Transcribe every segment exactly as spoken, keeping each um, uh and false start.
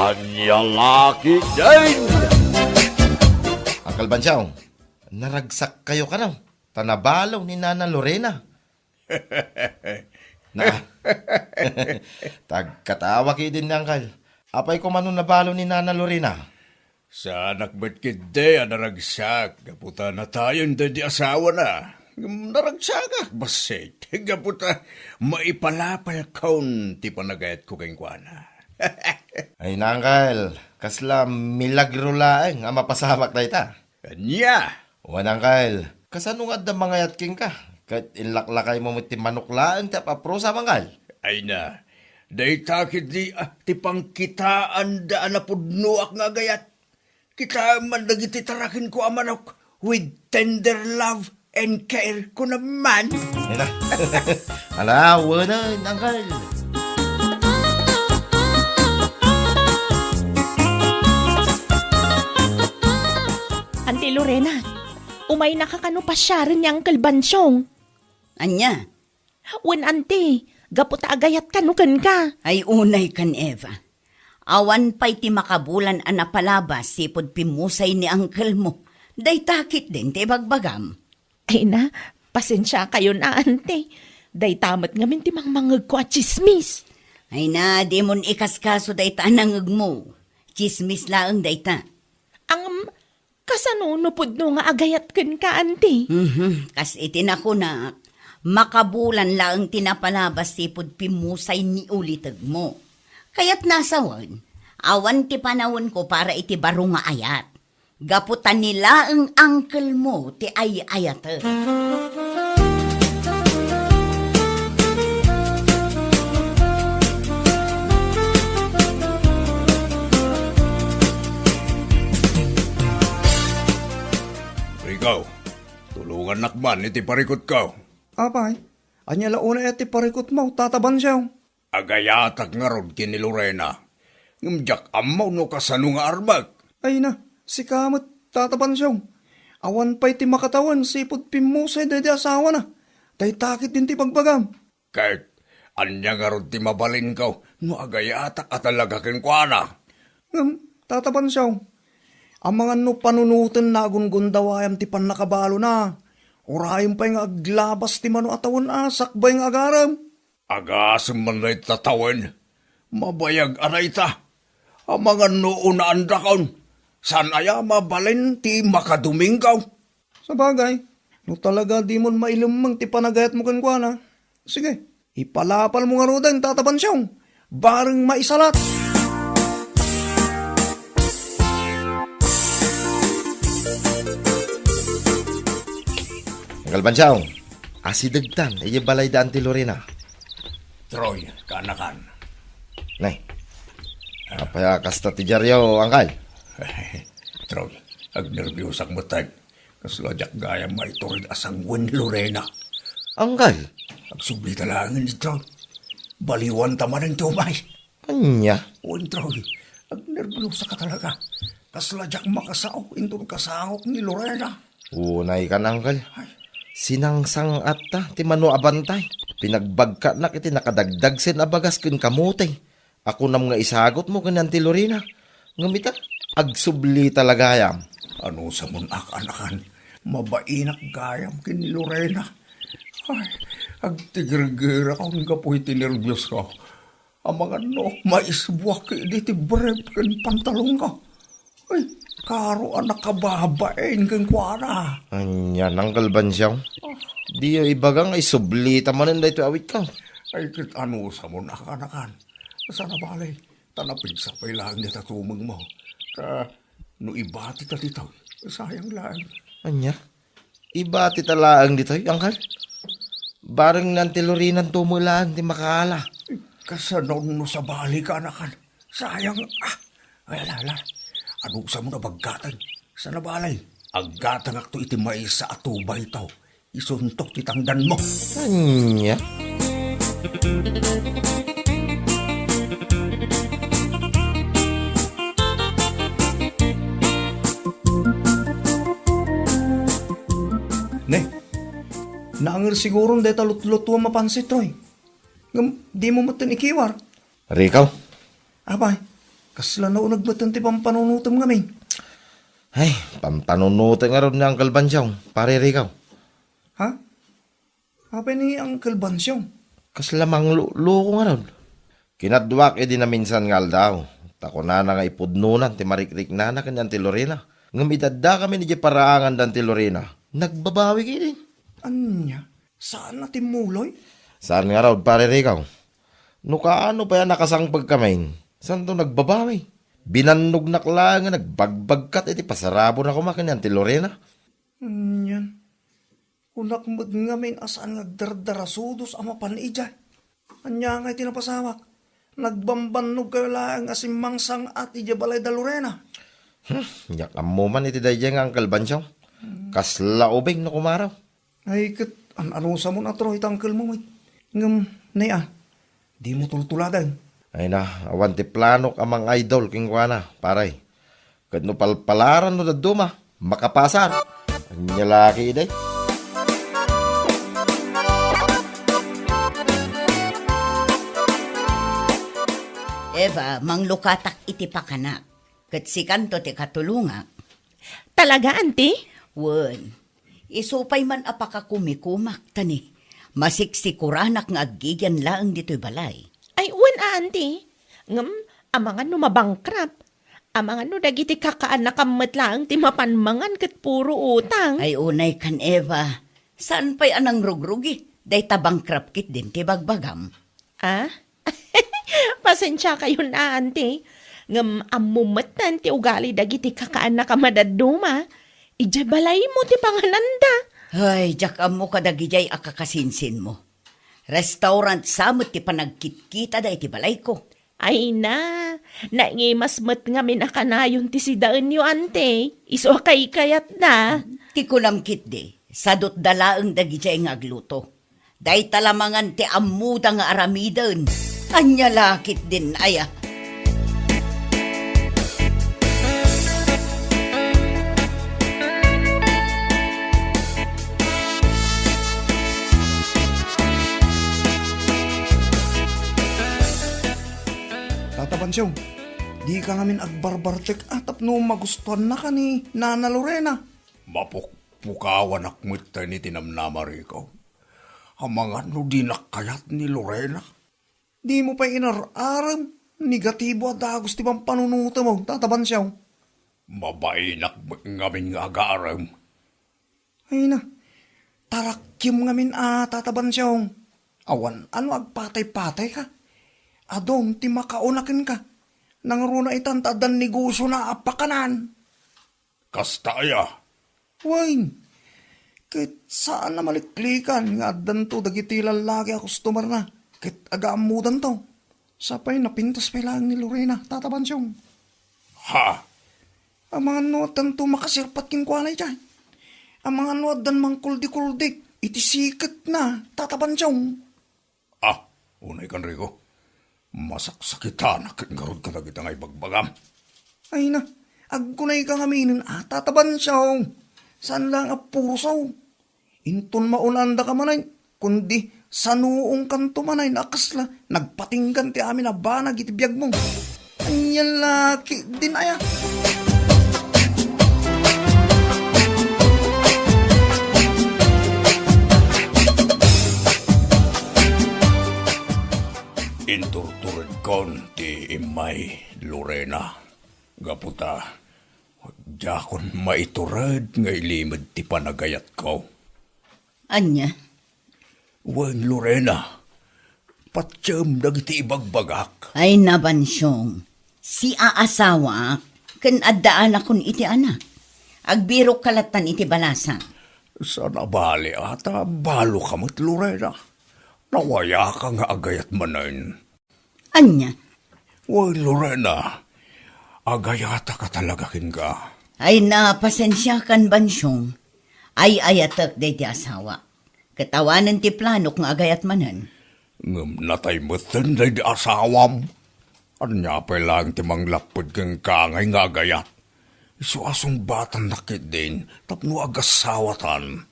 Ania la ketdin? Uncle Bansiaw, naragsak kayo kano, ta nabalo ni Nana Lorena. Na, tagkatawa ketdin ni Uncle. Apay koma no nabalo ni Nana Lorena? Saanak met ketdi a naragsak gapu ta natayen daydi asawana. Ngem naragsakak bassit gapu ta maipalapalkon ti panagayatko kenkuana. Ay, Uncle, kasla milagro laeng a mapasamak dayta. Ania? Wen, Uncle, kasano nga adda mangayat kenka? Ket inlaklakaymo met ti manok laeng ti ap-aprusam, Uncle. Ay na, dayta ketdi, ah, ti pangkitaanda a napudnoak nga agayat. Kitaem man dagiti tarakenko a manok with tender love and care, kunam man. Ina. Ala, wenen, Uncle. Auntie Lorena, umaynaka kano pasiaren ni Uncle Bansiaw? Ania? Wen, Auntie, gapu ta agayat kano kenka. Ay, unay kan Eva. Awan pay ti makabulan a napalabas sipud pimmusay ni uncle mo. Dayta ketdin ti ibagbagam. Ay na, pasensiakayon a, Auntie. Dayta met ngamin ti mangmangngegko a tsismis. Ay na, dimon ikaskaso dayta a nangngegmo. Tsismis laeng dayta. Ang, kasano no pudno nga agayat kenka, Auntie? Mhm, kas iti nakunak, makabulan laeng ti napalabas sipud pimmusay ni ulitegmo. Kayatna a sawen, awan ti panawenko para iti baro nga ayat. Gapu ta ni laeng uncle mo ti ay-ayatek. Ikaw, tulongannak man iti parikutko. Apay, ania la unay ti parikutmo, Tata Bansiaw? Agayatak ngarud ken ni Lorena, ngem diak ammo no kasano nga armek. Ay na, sika met, Tata Bansiaw. Awan pay ti makatawen sipud pimmusay daydi asawana. Dayta ketdin ti ibagbagam. Ket ania ngarud ti mabalinko no agayatak a talaga kenkuana? Ngem, Tata Bansiaw, amangan no panunotenna a gundawayam ti pannakabalona. Urayem pay nga aglabas ti mano a tawen a sakbay nga agarem. Agasem man dayta tawen. Mabayag a dayta. Amangan no unaandakon. Saan aya mabalin ti makadominggo? Sabagay, no talaga dimon mailemmeng ti panagayatmo kenkuana, sige, ipalapalmo ngaruden, Tata Bansiaw. Bareng maisalat. Uncle Bansiaw, asidegtan idiay balay da Auntie Lorena. Troy, kaanakan. Nay, apay a kasta ti diaryo, Uncle? Troy, agnerbiusak met. Kasla diak gayam maitured a sanguen ni Lorena. Uncle? Agsubli ta laengen, Troy. Baliwan ta manen ti umay. Ania? Wen, Troy, agnerbiusaka talaga. Kasla diak makasao inton kasangok ni Lorena. Unay kan, Uncle. Ay. Sinangsang-atta ti mano a bantay. Pinagbagkatnak iti nakadagdagsen a bagas ken kamote a kunam nga isagutmo ken ni Auntie Lorena. Ngem ita, agsubli ta la gayam. Anusamon a kaanakan, mabainak gayam ken ni Lorena. Ay, agtigergerakon gapu iti nerbios ko. Amangan no maisbuak idi ti brief ken pantalon ko. Ay, karo a nakababain kenkuana. Ania, Uncle Bansiaw? Ah. Diyo ibaga nga isubli ta manen daytoy awitko. Ay, ket anusamon a kaanakan. Saan a bale, ta napigsa pay laeng dayta tumengmo. Ta no ibati ta ditoy, sayang laeng. Ania? Ibati ta laeng ditoy, Uncle? Bareng ni Auntie Lorena-nto met laeng ti makaala. Kasano no sabali, kaanakan? Sayang, ah. Ay, ala, ala. Anusamon a baggaten? Saan a bale, aggatangakto iti maysa a tubayto. Isunto ti tangdanmo. Ania? Ne, naanger siguron dayta lutlutuam a pansit, Troy. Ngem dimo metten ikiwar. Rico? Apay? Kasla nauneg met ti pampanunotem ngamin. Ay, pampanunotek ngarud ni Uncle Bansyong, Pare Rico. Ha? Apay ni Uncle Bansyong? Kasla mangluluko ngarud. Kinaduak idi naminsan nga aldaw, ta kunana nga ipudnonan ti marikriknana ken ni Auntie Lorena. Ngem idaddakamin idiay paraangan da Auntie Lorena, nagbabawi ketdi. Ania? Saan a timmuloy? Saan ngarud, Pare Rico. No kaano pay a nakasangpet kamin, santo nagbabawi. Binannognak laeng nga nagbagbagkat iti pasarabona koma ken ni Auntie Lorena. Anian? Kunak met ngamin a saan nga agdardarasudos a mapan idiay. Ania ngay ti napasawak? Nagbambannogkayo laeng a simmangsang-at idiay balay da Lorena. Hmm, diak ammo man iti daydiay nga Uncle Bansyong. Kasla ubing no kumaro. Ay, ket an-anusamon a Troy ti uncle mo, met. Ngem, nay a, dimo tultuladen. Ay na, awan ti planok a mang-idol kenkuana, pare. Ket no palpalaran no dadduma, makapasar. Ania la ketdi? Eva, manglukatak iti pakanak. Ket sikanto ti katulongak. Talaga, Auntie? Wen. Isu pay man a pakakumikumak, ta ni, masiksikoranak nga aggigian laeng ditoy balay. Ay, wen a, Auntie. Ngem, amangan no mabankrupt. Amangan no dagiti kakaannakam met laeng ti mapan mangan ket puro utang. Ay, unay kan Eva. Saan pay a nangrugrugi? Dayta bankrupt ketdin ti bagbagam. Ah? Pasensiakayon a, Auntie. Ngem ammo metten ti ugali dagiti kakaannakam a dadduma. Idiay balaymo ti pangananda. Ay, diak ammo kadagidiay a kakasinsinmo. Restaurant sa met ti panagkitkitada iti balayko. Ay na, naingimas met ngamin a kanayon ti sidaenyo, Auntie. Isu a kaykayatda. Ti kunam ketdi, sadutda laeng dagidiay nga agluto. Dayta la mangan ti ammoda nga aramiden. Ania la ketdin aya? Tata Bansyong, dika ngamin agbarbartek a tapno magustuannaka ni Nana Lorena. Mapukpukawanak metten iti namnama, Rico. Amangan no dinak kayat ni Lorena. Dimo pay inar-arem, negatibo a dagus ti pampanunotem, Tata Bansyong. Mabainak met ngamin nga agarem. Ay na, tarakiem ngamin a, Tata Bansyong. Awan a no agpatay-patayka. Adun ti makauna kenka. Nangruna itan ta addan negosiona a pakanan. Kasta aya? Wen, ket saan a maliklikan nga addanto dagiti lallaki a customerna ket agaammodanto. Sapay napintas pay laeng ni Lorena, Tata Bansyong. Ha? Amangan no addanto makasirpat kenkuana idiay. Amangan no addan mangkuldikuldi iti siketna, Tata Bansyong. Ah, unay kan Rico. Masaksakitanak ket ngarud kadagita nga ibagbagam. Ay na, agkunayka ngaminen a, Tata Bansyong. Saan laeng a puro sao. Inton maunandaka manen, kundi sanuongkanto manen a kasla nagpatinggan ti amin a banag iti biagmo. Ania la ketdin aya? Inturturedkon ti immay, Lorena. Gapu ta, diakon maitured nga ilimed ti panagayatko. Ania? Wen, Lorena, patiem dagiti ibagbagak. Ay, nabansiong, siaasawaak, ken adda anakon iti anak. Agbirokka lattan iti balasang. Saan a bali a ta baloka met, Lorena. Nawayaka nga agayat manen. Ania? Wen, Lorena, agayatak a talaga kenka. Ay, na, pasensiakan, Bansiong. Ay-ayatek daydi asawa. Ket awanen ti planok nga agayat manen. Ngem natay metten daydi asawam. Ania pay laeng ti manglapped kenka ngay nga agayat? Isu a sungbatannak ketdin tapno agasawatan.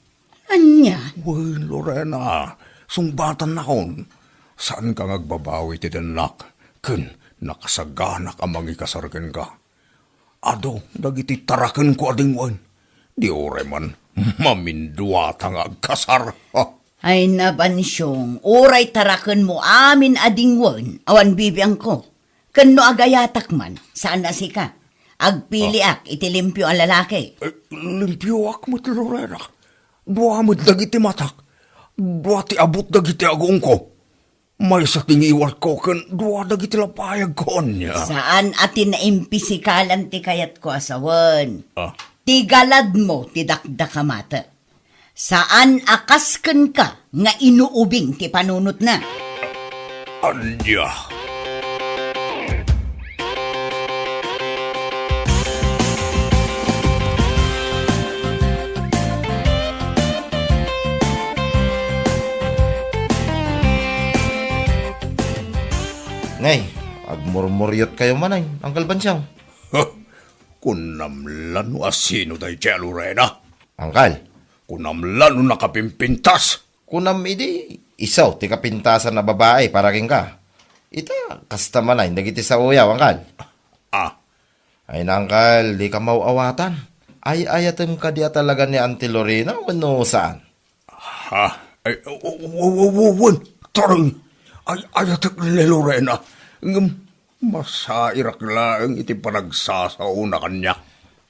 Ania? Wen, Lorena, sungbatannakon. Saanka nga agbabawi ti dennak ken Nakasaganak a mangikasar kenka. Adu dagiti tarakenko a dingwen. Di uray man maminduata nga agkasar. Ha? Ay na, Bansiong, uray tarakenmo amin a dingwen, awan bibiangko. Ken no agayatak man, saan a sika. Agpiliak iti limpio a lalaki. Eh, limpioak met, Lorena. Dua met dagiti matak. Dua ti abut dagiti agongko. Maysa ti ngiwatko ken dua dagiti lapayagko ania. Saan a ti naimpisikalan ti kayatko a sawen. Ah. Ti galadmo ti dakdakamatek. Saan a kas kenka nga inuubing ti panunotna. Ania? Nay, agmurmuriotkayo manen, Uncle Bansiong. Kunam la no asino daydiay a Lorena? Uncle. Kunam la no nakapimpintas? Kunam idi isu ti kapintasan a babai para kenka. Ita, kasta manen dagiti saoyo, Uncle. Ah. Ay na, Uncle, dika maw-awatan. Ay-ayatem kadi a talaga ni Auntie Lorena wenno saan? Ha? Ay, w-, w-, w-, w-, wen, taray. Ay-ayatek ni Lorena. Ngem, masairak laeng iti panagsasaona kaniak.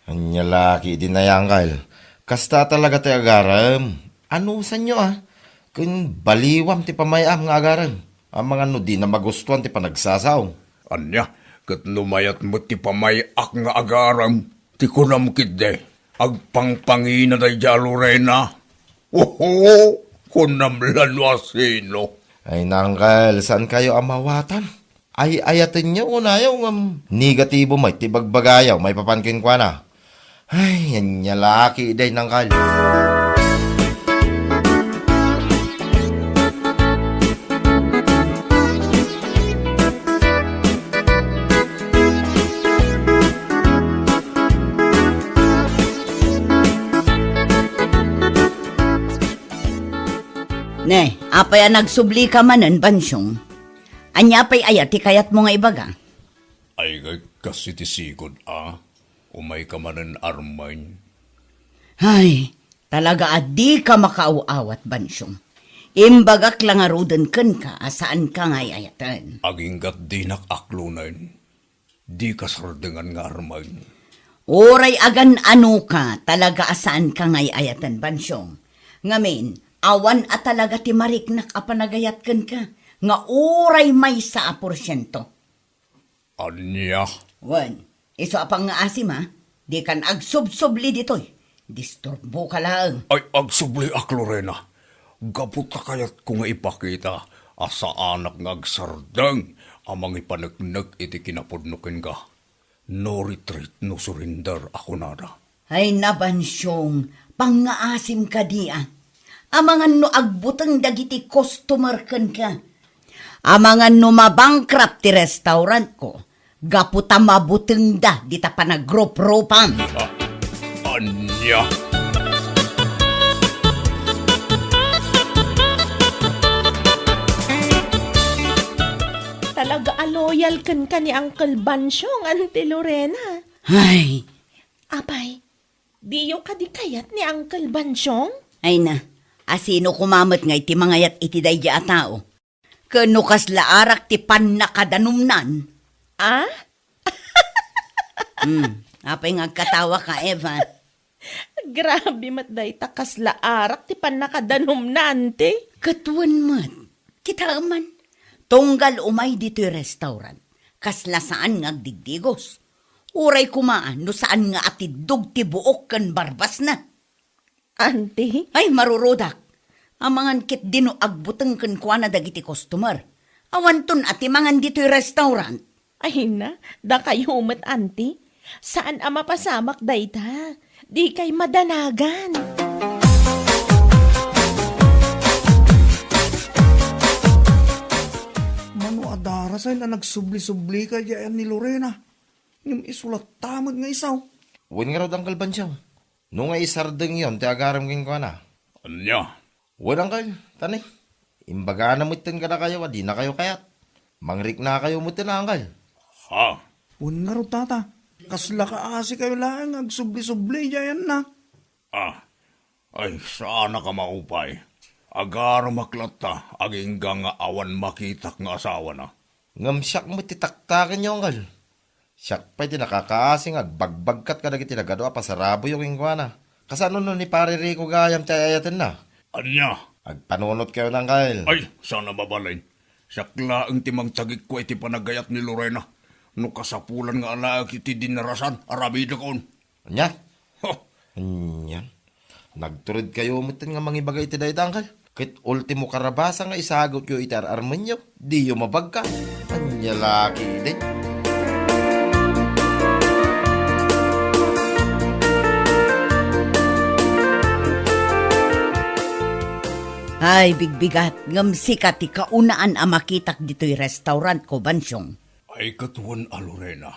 Ania la ketdi, Uncle. Kasta talaga ti agarem. Anusanyo, a? Ken baliwam ti pamay-am nga agarem. Amangan no dina magustuan ti panagsasao. Ania, ket no mayat met ti pamay-ak nga agarem, ti kunam ketdi, agpangpangina daydiay a Lorena. Oho, kunam la no asino. Ay na, Uncle, saankayo a maawatan. Ay-ayatenyo unayo ngem negatibo met ti bagbagayo maipapan kenkuana. Ay, ania la ketdi, Uncle. Ne, apay a nagsublika manen, Bansiong? Ania pay aya ti kayatmo nga ibaga? Ay, kas iti sigud a, umayka manen, Armin. Ay, talaga a dika makaaw-awat, Bansiong. Imbagak la ngaruden kenka a saanka nga ay-ayaten. Agingga't dinak aklonen. Dika sardengan nga Armin. Uray agan-anoka, talaga a saanka nga ay-ayaten, Bansiong. Ngamin, awan a talaga ti mariknak a panagayat kenka, nga uray maysa a porsiento. Ania? Wen, isu a pangngaasim, a? Dikan agsubsubli ditoy. Disturboka laeng. Ay, agsubliak, Lorena. Gapu ta kayatko nga ipakita a saanak nga agsardeng a mangipaneknek iti kinapudno kenka. No retreat, no surrender a kunada. Ay, na, Bansiong, pangngaasim kadi, a? Amangan no agbuteng dagiti customer kenka. Amangan no mabankrupt ti restaurantko gapu ta mabutengda dita panagruprupam. Ah, ania? Talaga a loyal kenka ni Uncle Bansiong, Auntie Lorena. Ay. Apay, diyo kadi kayat ni Uncle Bansiong? Ay na, asino koma met ngay ti mangayat iti daydi a tao? Ken no kasla arak ti pannakadanumnan? Ah? Hmm, apay nga agkatawaka, Eva? Grabe met dayta, kasla arak ti pannakadanumna, Auntie? Ket wen met, kitaem man. Tunggal umay ditoy restaurant, kasla saan nga agdigdigos. Uray koma no saan nga atiddog ti buok ken barbasna. Auntie? Ay, marurudak. Amangan ketdi no agbuteng kenkuana dagiti customer. Awanton a ti mangan ditoy restaurant. Ay na, dakayo met, Auntie. Saan a mapasamak dayta. Dikay madanagan. Mano a darasay a nagsubli-sublika diay ni Lorena. Ngem isu latta met nga isaw. Wen ngarud, Uncle Bansiong. No nga isardengyon ti agarem kenkuana. Ania? Wen, Uncle, tani. Imbagana metten kadakayo a dinakayo kayat. Mangriknakayo metten, Uncle. Ha? Wen ngarud, tata, kasla kaasikayo laeng nga agsubli-subli idiay ayanna. Ah, ay, saanak a maupay. Agarumak latta, agingga nga awan makitak nga asawana. Ngem siak met ti taktakenyo, anggal. Siak pay ti nakakaasi nga agbagbagkat kadagiti nagadu a pasaraboyo kenkuana. Kasano no ni Pare Rico gayam ti ay-ayatenna? Ania? Agpanunotkayo, anggal. Ay, saan a mabalin. Siak laeng ti mangtagikko iti panagayat ni Lorena. No kasapulan nga alaek iti dinarasan, aramidekon. Ania? Ho! Ania? Nagturedkayo metten nga mangibaga iti dayta, anggal? Ket ultimo karabasa nga isagutyo iti ar-armenyo, diyo mabagka. Ania la ketdi? Ay, bigbigat, ngem sika ti kaunaan a makitak ditoy restaurant ko, Bansyong. Ay, ket wen a, Lorena,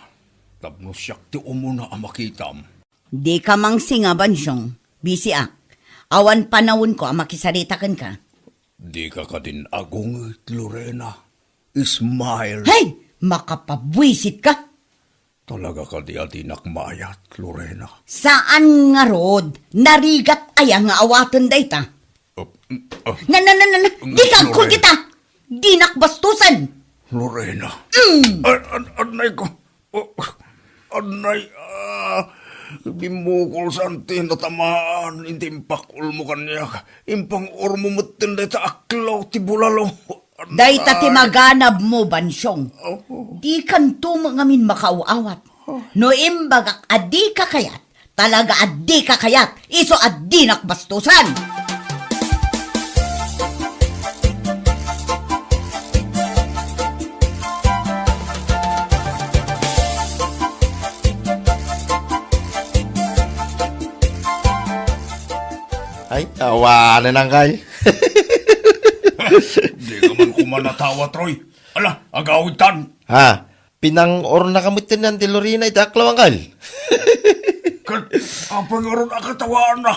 tapno siak ti umuna a makitam. Dika mangsinga, Bansyong. Bisiak. Awan panawenko a makisarita kenka. Dika kadin agunget, Lorena. Smile. Hey! Makapabuisit ka! Talaga kadi a dinak maayat, Lorena? Saan ngarud, narigat aya nga awaten dayta? Uh, uh, Na, na, na, na, na, di ka agkul Lorena. Kita! Dinak bastusen! Lorena. Mm. An, an, anay ko. Oh, anay, ah, bimmukol sa anti natamaan, inti impakulmo kaniak. Impang-urmo metten dayta aklaw ti bulalo. Dayta ti maganabmo, Bansyong. Oh. Di kanto met ngamin makaaw-awat. Oh. No imbagak a di ka kayat, talaga a di ka kayat, isu a dinak bastusan. Ay, awanen, anggal. Di ka man koma natawa, Troy. Ala, agawidtan. Ha? Pinang-ornaka metten ni Auntie Lorena iti aklaw, anggal? Ket apay ngarud a katawaanna?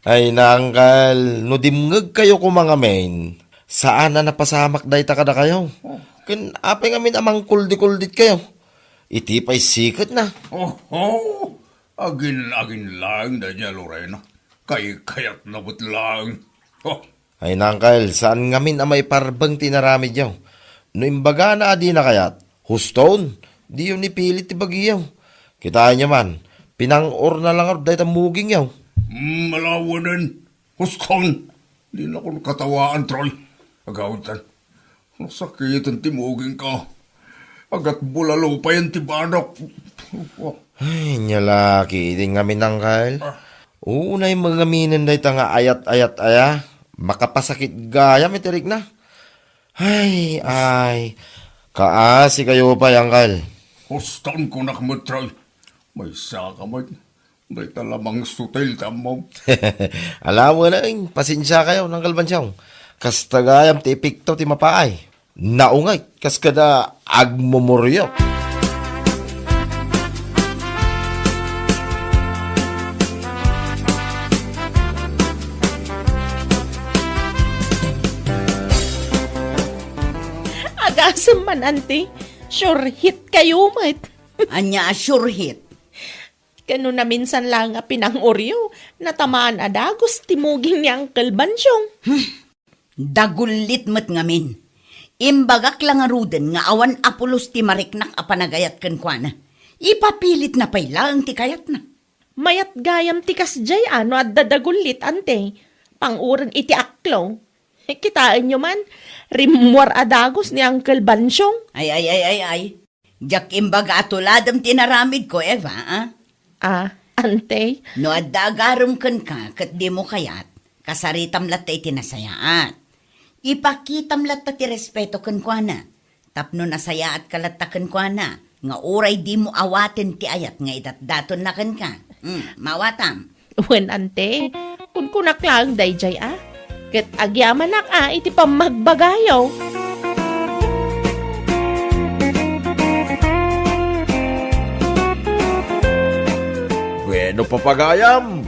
Ay, anggal, no dimngegkayo koma ngamin, saan a napasamak dayta kadakayo. Oh. Ken apay ngamin a mangkuldikulditkayo? Iti pay siketna. Oho! Agin-agin laeng daydiay a Lorena. Kaykayatna met laeng. Oh. Ay, anggal, saan ngamin a maiparbeng ti inaramidyo. No imbagana a dina kayat, huston, diyo ni pilit ti bagiyo. Kitaenyo man, pinang-orna la ngarud dayta mugingyo. Hmm, awanen, huston. Dinakon katawaan, Troy. Agawidtan. Nasakiten ti mugingko. Agatbulalo payen ti banok. Ay, nia la ketdi ngamin, anggal. Ah. Unay mangaminen dayta nga ayat-ayat aya. Makapasakit gayam iti rikna. Ay, ay. Kaasikayo pay, anggal. Huston, kunak met, Troy. Maysa ka met. Dayta la mangsutil ti ammom. Ala, wen, pasensiakayo, Anggal Bansyong. Kasta gayam ti epekto ti mapaay. Naunget, kas kada agmumuriok. Agasem man, Auntie. Sure hit kayo met. Ania a sure hit? Ken no naminsan laeng a pinang-oryo, natamaan a dagus ti muging ni Uncle Bansyong. Hmm. Dagullit met ngamin. Imbagak la ngaruden nga awan a pulos ti mariknak a panagayat kenkuana. Ipapilitna pay laeng ti kayatna. Mayat gayam ti kasdiay a no adda dagullit, Auntie. Panguren iti aklaw. Kitaenyo man, rimmuar a dagus ni Uncle Bansyong. Ay, ay, ay, ay, ay. Diak imbaga a tuladem ti inaramidko, Eva, a? Ah, Auntie? No adda agarem kenka ket dimo kayat, kasaritam latta iti nasayaat. Ipakitam latta ti respeto kenkuana. Tapno nasayaatka latta kenkuana, nga uray dimo awaten ti ayat nga idatdatonna kenka. Hmm, maawatam. Wen, Auntie, kunkunak laeng daydiay a. Ket agyamanak a iti pammagbagayo. Bueno, papagayam,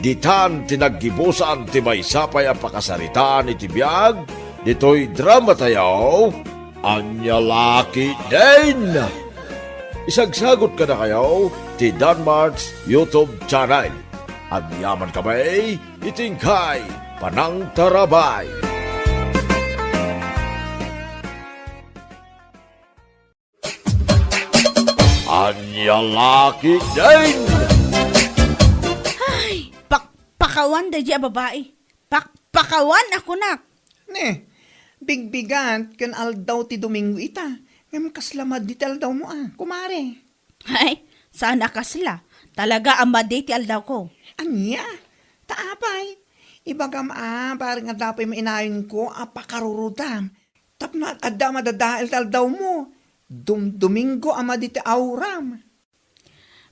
ditan ti naggibusan ti maysa pay a pakasaritaan iti biag ditoy dramatayo, Ania la ketdin. Isagsagut kadakayo ti Danmart's YouTube channel. Agyaman kami iti inkay panangtarabay. Ania la ketdin? Ay, pakpakawan daydi a babai. Pakpakawan a kunak. Ne, bigbigat ken aldaw ti Domingo ita. Ngem kasla madi ti aldawmo a, kumare. Ay, saan a kasla. Talaga a madi ti aldawko. Ania? Ta apay, ibagam a, barek nga adda pay mainayonko a pakarurudam. Tapno ad-, adda a madadael ti aldawmo. Dum-, Domingo a madi ti auram.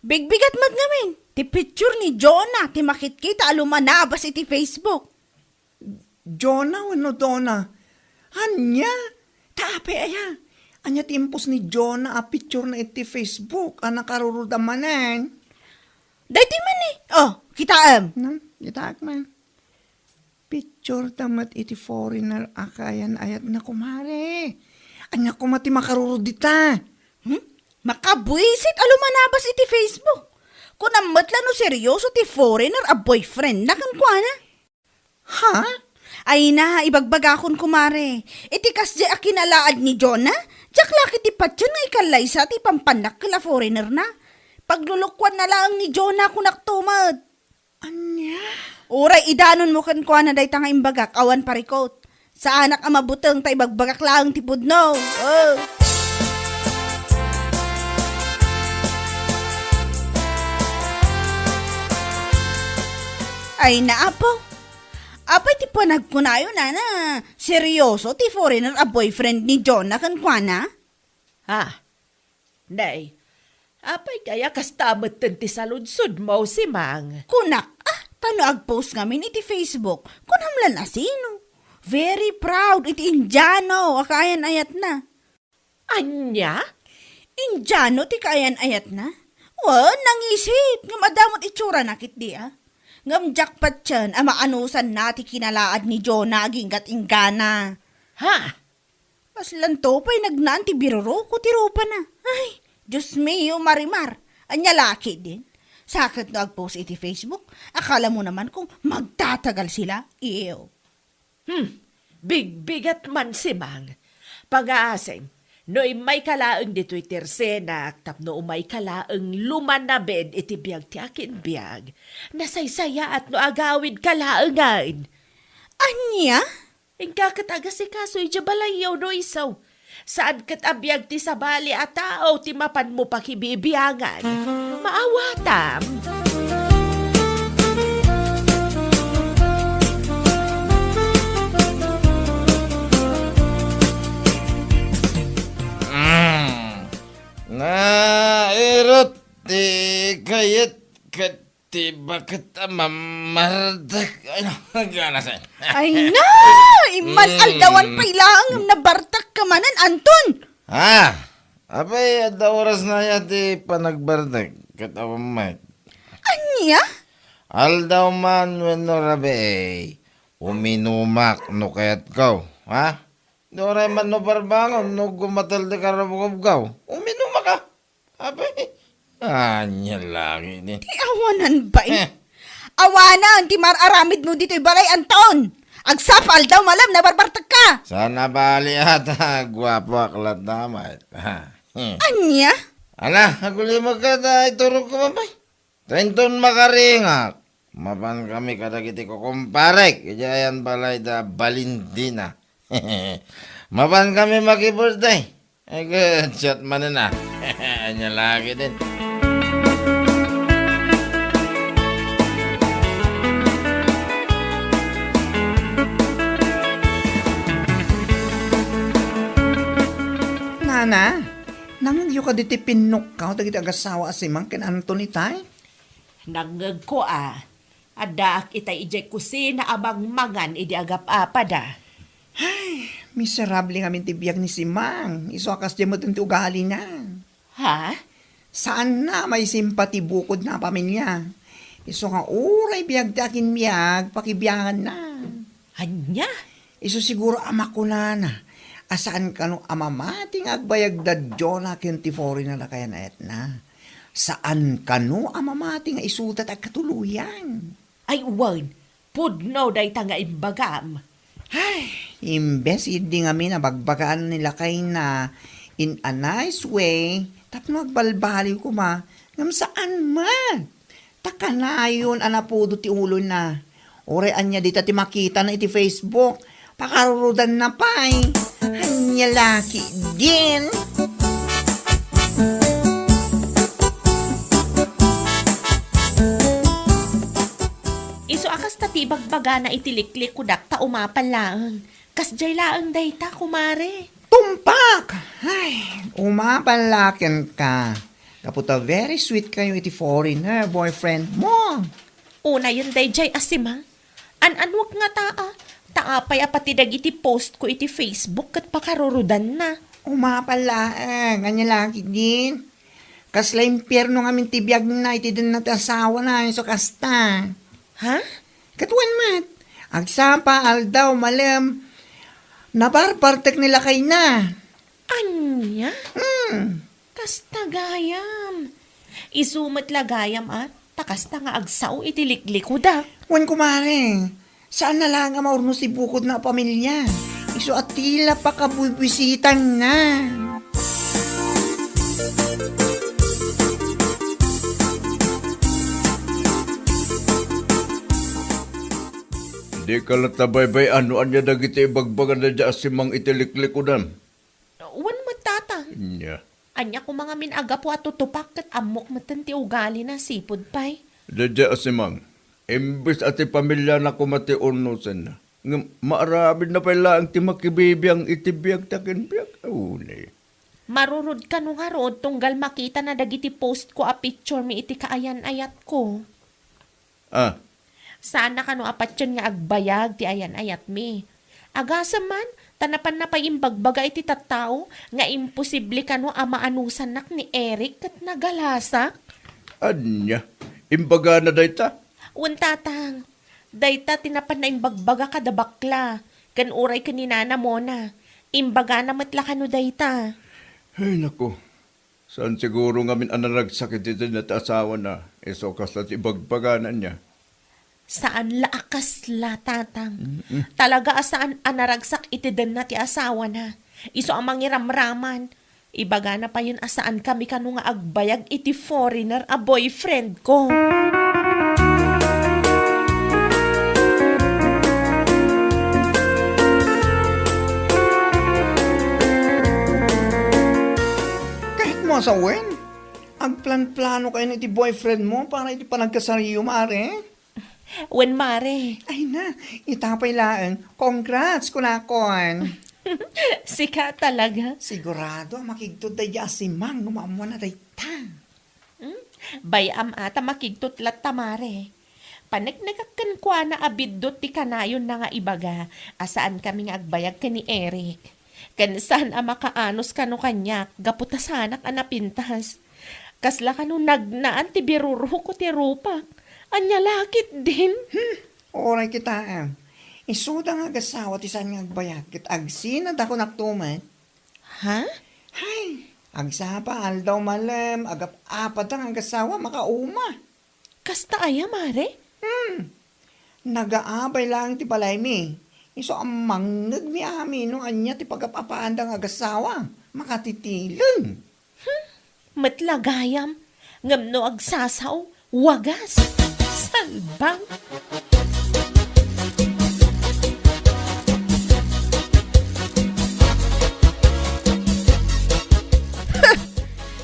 Bigbigat met ngamin, ti picture ni Jonah ti makitkita a lumanabas iti Facebook. Jonah wenno Donna? Ania? Ta apay aya? Ania ti impos ni Jonah a picturena iti Facebook a nakarurudam manen? Daytoy man ni. Oh, kitaem. Nam, kitaek man. Picture ta met iti foreigner a kaayan-ayatna, kumare. Ania koma ti makarurod dita? Hmm? Makabuisit a lumanabas iti Facebook. Kunam met la no serioso ti foreigner a boyfriendna kenkuana. Ha? Ay na, ibagbagakon, kumare. Iti kasdiay a kinalaad ni Jonah, diak la ketdi patien nga ikallaysa ti pampannakkel a foreignerna. Paglulukoanna laeng ni Jonah, kunakto met. Ania? Uray idanonmo kenkuana dayta nga imbagak awan parikot. Saanak a mabuteng ta ibagbagak laeng ti pudno. Oh. Ay, naapo. Apay ti panagkunayo, nana? Serioso ti foreigner a boyfriend ni Jonah kenkuana? Ha? Nay, apay kaya kasta metten ti saludsodmo, Simang? Kunak, ah, ta no agpost ngamin iti Facebook, kunam lan a sino. Very proud iti Indiano a kaayan-ayatna. Ania? Indiano ti kaayan-ayatna? Wen, nangisit, ngem adda met itsurana ketdi a. Ngem diak patien a maanusanna ti kinalaad ni Jonah agingga't inggana. Ha? Kaslanto pay nagnaan ti biruroko ti rupana. Ay, Dios mio, Marimar. Ania la ketdin? Sa ket no agpost iti Facebook, akalamo naman kung magtatagal sila. Ew. Hmm, bigbigat man, Simang. Pangaasem, no immayka laeng ditoy ti ersenak tapno umayka laeng lumanabed iti biag ti akin biag, nasaysayaat no agawidka laengen. Ania? Inka ket agasikaso idiay balayyo no isu. Saan ket a biag ti sabali a tao ti mapanmo pakibibiangan. Maawatam. Mm. Nairut ti kayat ket ti baket a mamardek. Ay, gana sa. Ay na! Immal-aldawan pay laeng ngem nabartekka manen, Anton! Ah! Apay, adda orasna aya ti panagbartek ket awan met. Ania? Aldaw man wenno rabii, uminumak no kayatko, ha? Uray man no parbangon, no gumatel ti karabukobko, uminumaka. Apay, ania lagi ni? Ti awanan bay. Eh. Awanan ti mar-aramidmo ditoy balay, Anton. Agsapaldaw malem, nabarbartekka. Sana bali ata, guapoak latta met. Ha. Hmm. Ania? Ala, agulimekka ta iturogko man bay. Ta inton makaringak, mapankami kadagiti kukumparek idiay ayan balay da Valentina. Mapankami maki-birthday. Ay, ket siak manen a. Ania lagi din. Nana, nangngegyo kadi ti pinnukkaw dagiti agassawa a Simang ken Anton itay? Nangngegko a, addaak itay idiay kusina a mangmangan idi agap-apada. Ay, miserable ngamin ti biag ni Simang. Isu a kasdiay met ti ugalina. Ha? Saanna a maisimpati bukodna a pamilia. Isu nga uray biag ti akinbiag, pakibianganna. Ania? Isu siguro a makunana, a saan kano a mamati nga agbayag da Jonah ken ti foreigner a kayan-ayatna. Saan kano a mamati nga isuda ti agkatuloyan. Ay, wen, pudno dayta nga imbagam. Ay, imbes idi ngamin a bagbagaan ni lakayna in a nice way, tapno agbalbaliw koma, ngem saan met. Ta kanayon a napudo ti ulona. Uray ania dita ti makitana iti Facebook, pakarurudanna pay. Ania la ketdin? Isu a kasta ti ibagbagana iti liklikudak ta umapal laeng. Kasdiay laeng dayta, kumare. Tumpak! Ay, umapal la kenka. Gapu ta very sweet kayo iti foreigner boyfriend mo. Unayen daydiay a simang. An-anuek ngata a, ta apay a pati dagiti post ko iti Facebook ket pakarurudanna. Umapal laeng, ania la ketdin? Kasla impierno ngamin ti biagna iti denna ti asawana, isu kasta. Ha? Ket wen met, agsapa, aldaw, malem, nabarbartek ni lakayna. Ania? Hmm. Kasta gayam. Isu met la gayam a, ta kasta nga agsao iti liklikudak. Wen, kumare, saan na laeng a maurnos ti bukodna a pamilia. Isu a tila pakabuibisitanna. Dika latta baybay-an no ania dagiti ibagbagana daydiay a simang iti liklikudam. Wen met, Tatang. Ania? Ania koma ngamin a gapu a tutupak ket ammok metten ti ugalina, sipud pay. Daydiay a simang, imbes a ti pamiliana koma ti urnosenna, ngem maaramidna pay laeng ti makibibiang iti biag ta ken biag. Uni. Marurod kano ngarud tunggal makitana dagiti post ko a picture mi iti kaayan-ayatko. Ah. Saanna kano a patien nga agbayag ti ayan-ayatmi. Agasem man, ta napanna pay imbagbaga iti tattao nga imposible kano a maanusannak ni Eric ket nagalasak. Ania? Imbagana dayta? Wen, Tatang. Dayta ti napanna imbagbaga kada bakla, ken uray ken ni Nana Mona. Imbagana met la kano dayta. Ay, naku. Saan siguro ngamin a naragsak iti denna ti asawana, isu kasla ti ibagbagana ania? Saan la a kasla, Tatang. Mm-mm. Talaga a saan a naragsak iti denna ti asawana. Isu a mangiramraman. Ibagana payen a saan kami kano nga agbayag iti foreigner a boyfriend ko. Kahit mo asawen, agplanplano kayo iti boyfriend mo para iti panagkasaryo, mare? Wen, mare. Ay na, ita pay laeng. Congrats, kunakon. Sika talaga. Sigurado a makigtot daydi a simang no maammuanna dayta. Hmm? Bay-am a ta makigtot latta, mare. Paneknekak kenkuana a biddut ti kanayonna nga ibaga a saan kami nga agbayag ken ni Eric. Ken saan a makaanus kano kaniak gapu ta saanak a napintas. Kasla kano nagnaan ti biruroko ti rupak. Ania la ketdin? Hmm, uray kitaem. Isuda nga agasawa ti saan nga agbayag ket agsina da kunak tumet. Ha? Hay, agsapa aldaw malem, agap-apada nga agasawa, makauma. Kasta aya, mare? Hmm. Nagaabay laeng ti balaymi. Isu a mangngegmi amin no ania ti pagap-apaanda nga agasawa. Makatitileng. Hmm. Met la gayam. Ngem no agsasao, wagas. Salbang.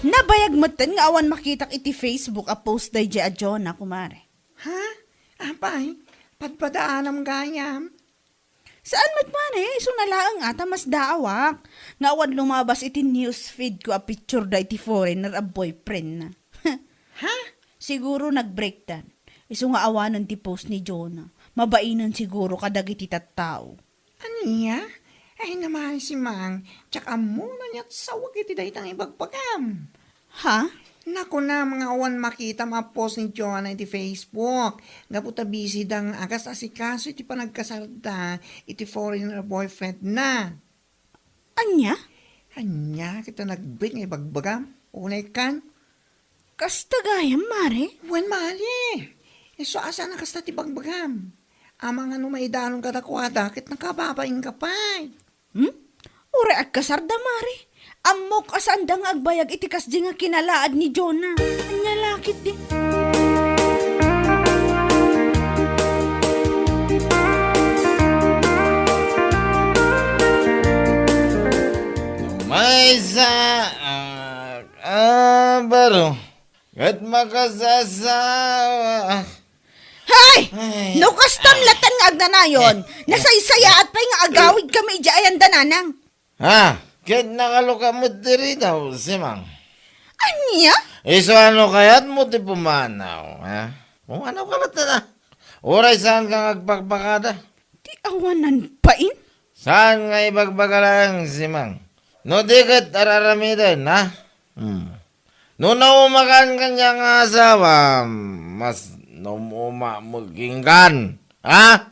Nabayag metten nga awan makitak iti Facebook a post daydiay a Jonah, kumare. Ha? Apay, padpadaanam gayam? Saan met, mare, isuna laeng a ta masdaawak nga awan lumabas iti news feed ko a picture da iti foreigner a boyfriend na. Ha? Siguro nag-break dan. Isu nga awanen ti post ni Jonah. Mabainen siguro kadagiti tattao. Ania? Ay, naman si Mang, diak ammo no aniat sawag iti dayta nga ibagbagam. Ha? Nakunam nga awan makitam a post ni Jonah iti Facebook. Gapu ta busy da nga agas-asikaso iti panagkasarda iti foreigner boyfriend na. Ania? Ania ket ta nagbit nga ibagbagam? Unay kan? Kasta gayam, Mare? Wen, Mare. Isu a saan a kasta ti bagbagam. Amangan no maidanon kadakuada ket nakababain ka pay. Hmm? Uray agkasarda, Mare. Ammok a saanda nga agbayag iti kasdi nga kinalaad ni Jonah. Ania la ketdi? Maysa, ah, ah, baro. Ket makasasawa. Hay! Ay. No kastam latta nga agnanayon, eh, nasaysayaat pay nga agawid kami idiay ayan da Nanang. Ha? Ket nakaluka met diri daw, Simang. Ania? Isu ano kayatmo ti pumanaw, ha? Pumanaw ka latta na. Uray saan ka nga agpakpakada? Ti awanan bain? Saan nga ibagbaga laeng, Simang? No di ket ar-aramiden, ha? Hmm. No naumakan kaniak nga asawa, mas naum-uma met kenka. Ha?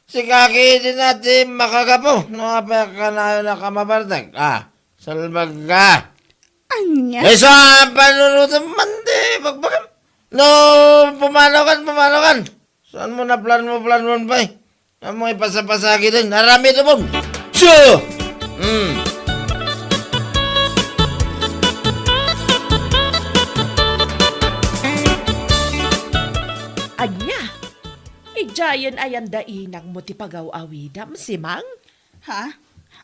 Sika ketdi ti makagapu, no apay a kanayon a mabartek. Ha? Salbag ka. Ania? Isu a panunotem man ti bagbagam. No, pumanaw kan, pumanaw kan. Saan mo naplanmo-planmon pay? Ammo ipasapasagi din. Aramidem. Siya! Hmm. Ania? Idiayen ayan da inangmo ti pagaw-awidam, Simang? Ha?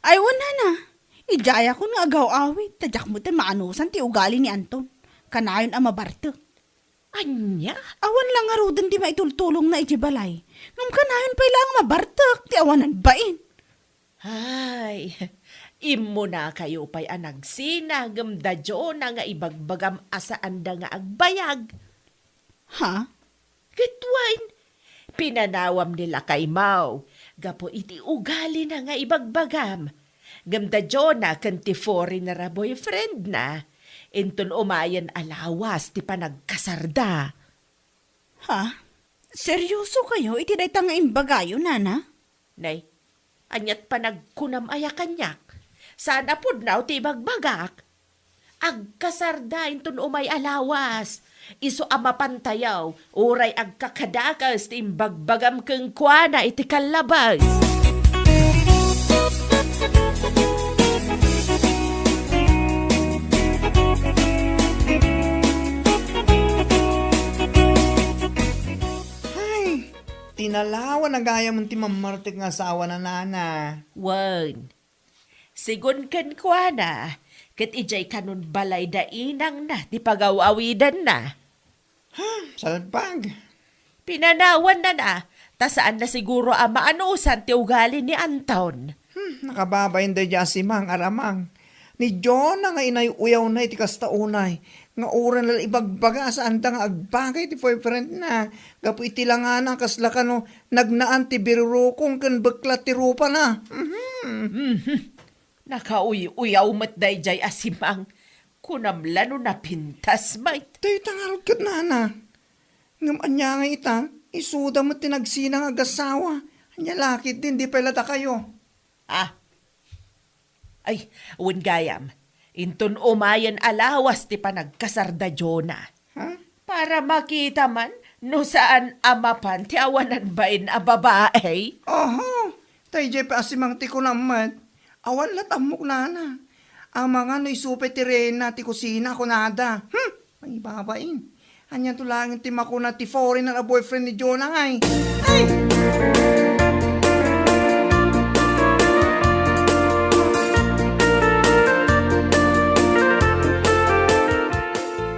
Ay, wen, Nana. Idiayakon nga agaw-awid, ta diak met maanusan ti ugali ni Anton. Kanayon a mabartek. Ania? Awan la ngaruden ti maitultulongna iti balay. Ngem kanayon pay laeng mabartek ti awanan bain. Ay, immunakayo pay a nagsina ngem da Jonah nga ibagbagam a saanda nga agbayag. Ha? Ket wen, pinanawam ni lakaymo gapu iti ugalina nga ibagbagam. Ngem da Jonah ken ti foreigner a boyfriendna, inton umayen a lawas ti panagkasarda. Ha? Seryoso kayo iti dayta nga imbagayo, Nana? Nay, aniat panagkunam aya kaniak? Saan a pudno ti ibagbagak? Agkasarda inton umay a lawas. Isu a mapantayaw, uray agkakadakes ti imbagbagam kenkuana iti kallabes. Ay, tinalawan a gayam ti mammartek nga asawa na, Nana. Wen, sigun kenkuana, ket idiay kanon balay da inangna ti pagaw-awidanna. Ha, salpag. Pinanawannana, ta saanna siguro a maanusan ti ugali ni Anton. Hmm, nakababain daydiay a Simang, Aramang. Ni Jonah nga inay-uyawna iti kasta unay, nga uray la ibagbaga a saanda nga agbagay ti boyfriendna, gapu iti langana a kasla kano nagnaan ti birurukong ken beklat ti rupana. Mhm. Mhm. Nakauy-uyaw met daydiay a Simang. Kunam la no napintas met. Dayta ngarud ket, Nana. Ngem ania nga ita, isuda met ti nagsina nga agasawa. Ania la ketdin, di pay la dakayo. Ah. Ay, wen gayam. Inton umayen a lawas ti panagkasarda Jonah. Ha? Para makita man no saan a mapan ti awanan bain a babae. Oho, daydiay pay a Simang ti kunam met. Awan la tammok, Nana. Amangan no isu pay ti reyna ti kusina, kunada. Hmm, ay babain. Aniato laeng ti makuna ti foreigner a boyfriend ni Jonah, ay. Ay!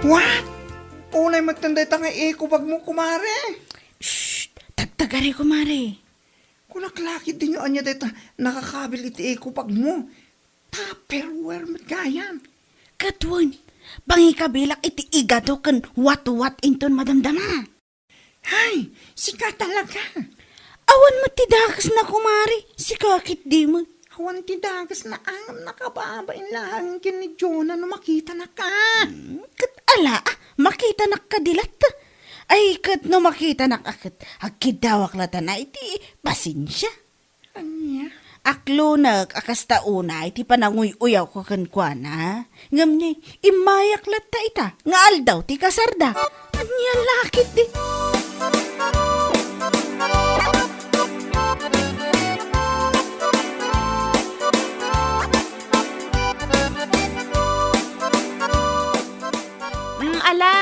What? Unay met ken dayta nga eco bag mo, kumare. Shh! Tagtagari, kumare. Kunak la ketdin no ania dayta nakakabil iti eco bag mo. Tupperware met gayam. Ket wen, pangikabilak iti igado ken watwat inton madamdama. Hay, sika talaga. Awan met ti dakesna, kumare. Sika ketdi met. Awan ti dakesna, ngem nakababain laeng ken ni Jonah no makitanaka. Hmm, ket ala, ah, makitanak kadi latta. Ay, ket no makitanak a ket, agkiddawak latta na iti pasensia. Ania? Aklonek a kasta unay ti pananguy-uyawko kenkuana. Ngem ni, immayak latta ita nga aldaw ti kasarda. Ania la ketdi? Mm, ala,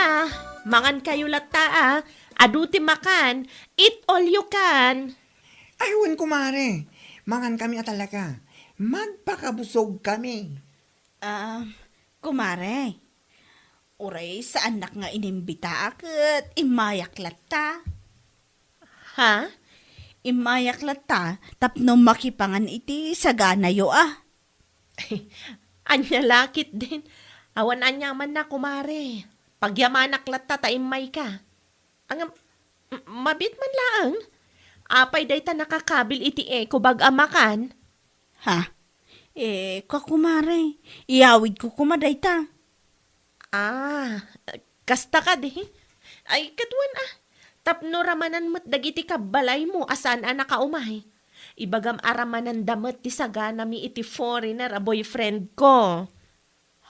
mangankayo latta, a. Adu ti makan, eat all you can. Ay, wen, kumare. Mangankami a talaga. Magpakabusogkami. Ah, kumare, uray saannak nga inimbita ket immayak latta. Ha? Immayak latta tapno makipangan iti saganayo a. Ania la ketdin? Awan aniamanna, kumare. Pagyamanak latta ta immayka. Ngem, m-, mabiit man laeng. Apay dayta nakakabil iti eco bag a makan? Ha? Eh, ka, kumare, iyawidko koma dayta. Ah, kasta kadi? Ay, kaduan a. Tapno ramanan met dagiti kabbalaymo a saan a nakaumay. Ibagam a ramananda met ti saganami iti foreigner a boyfriend ko.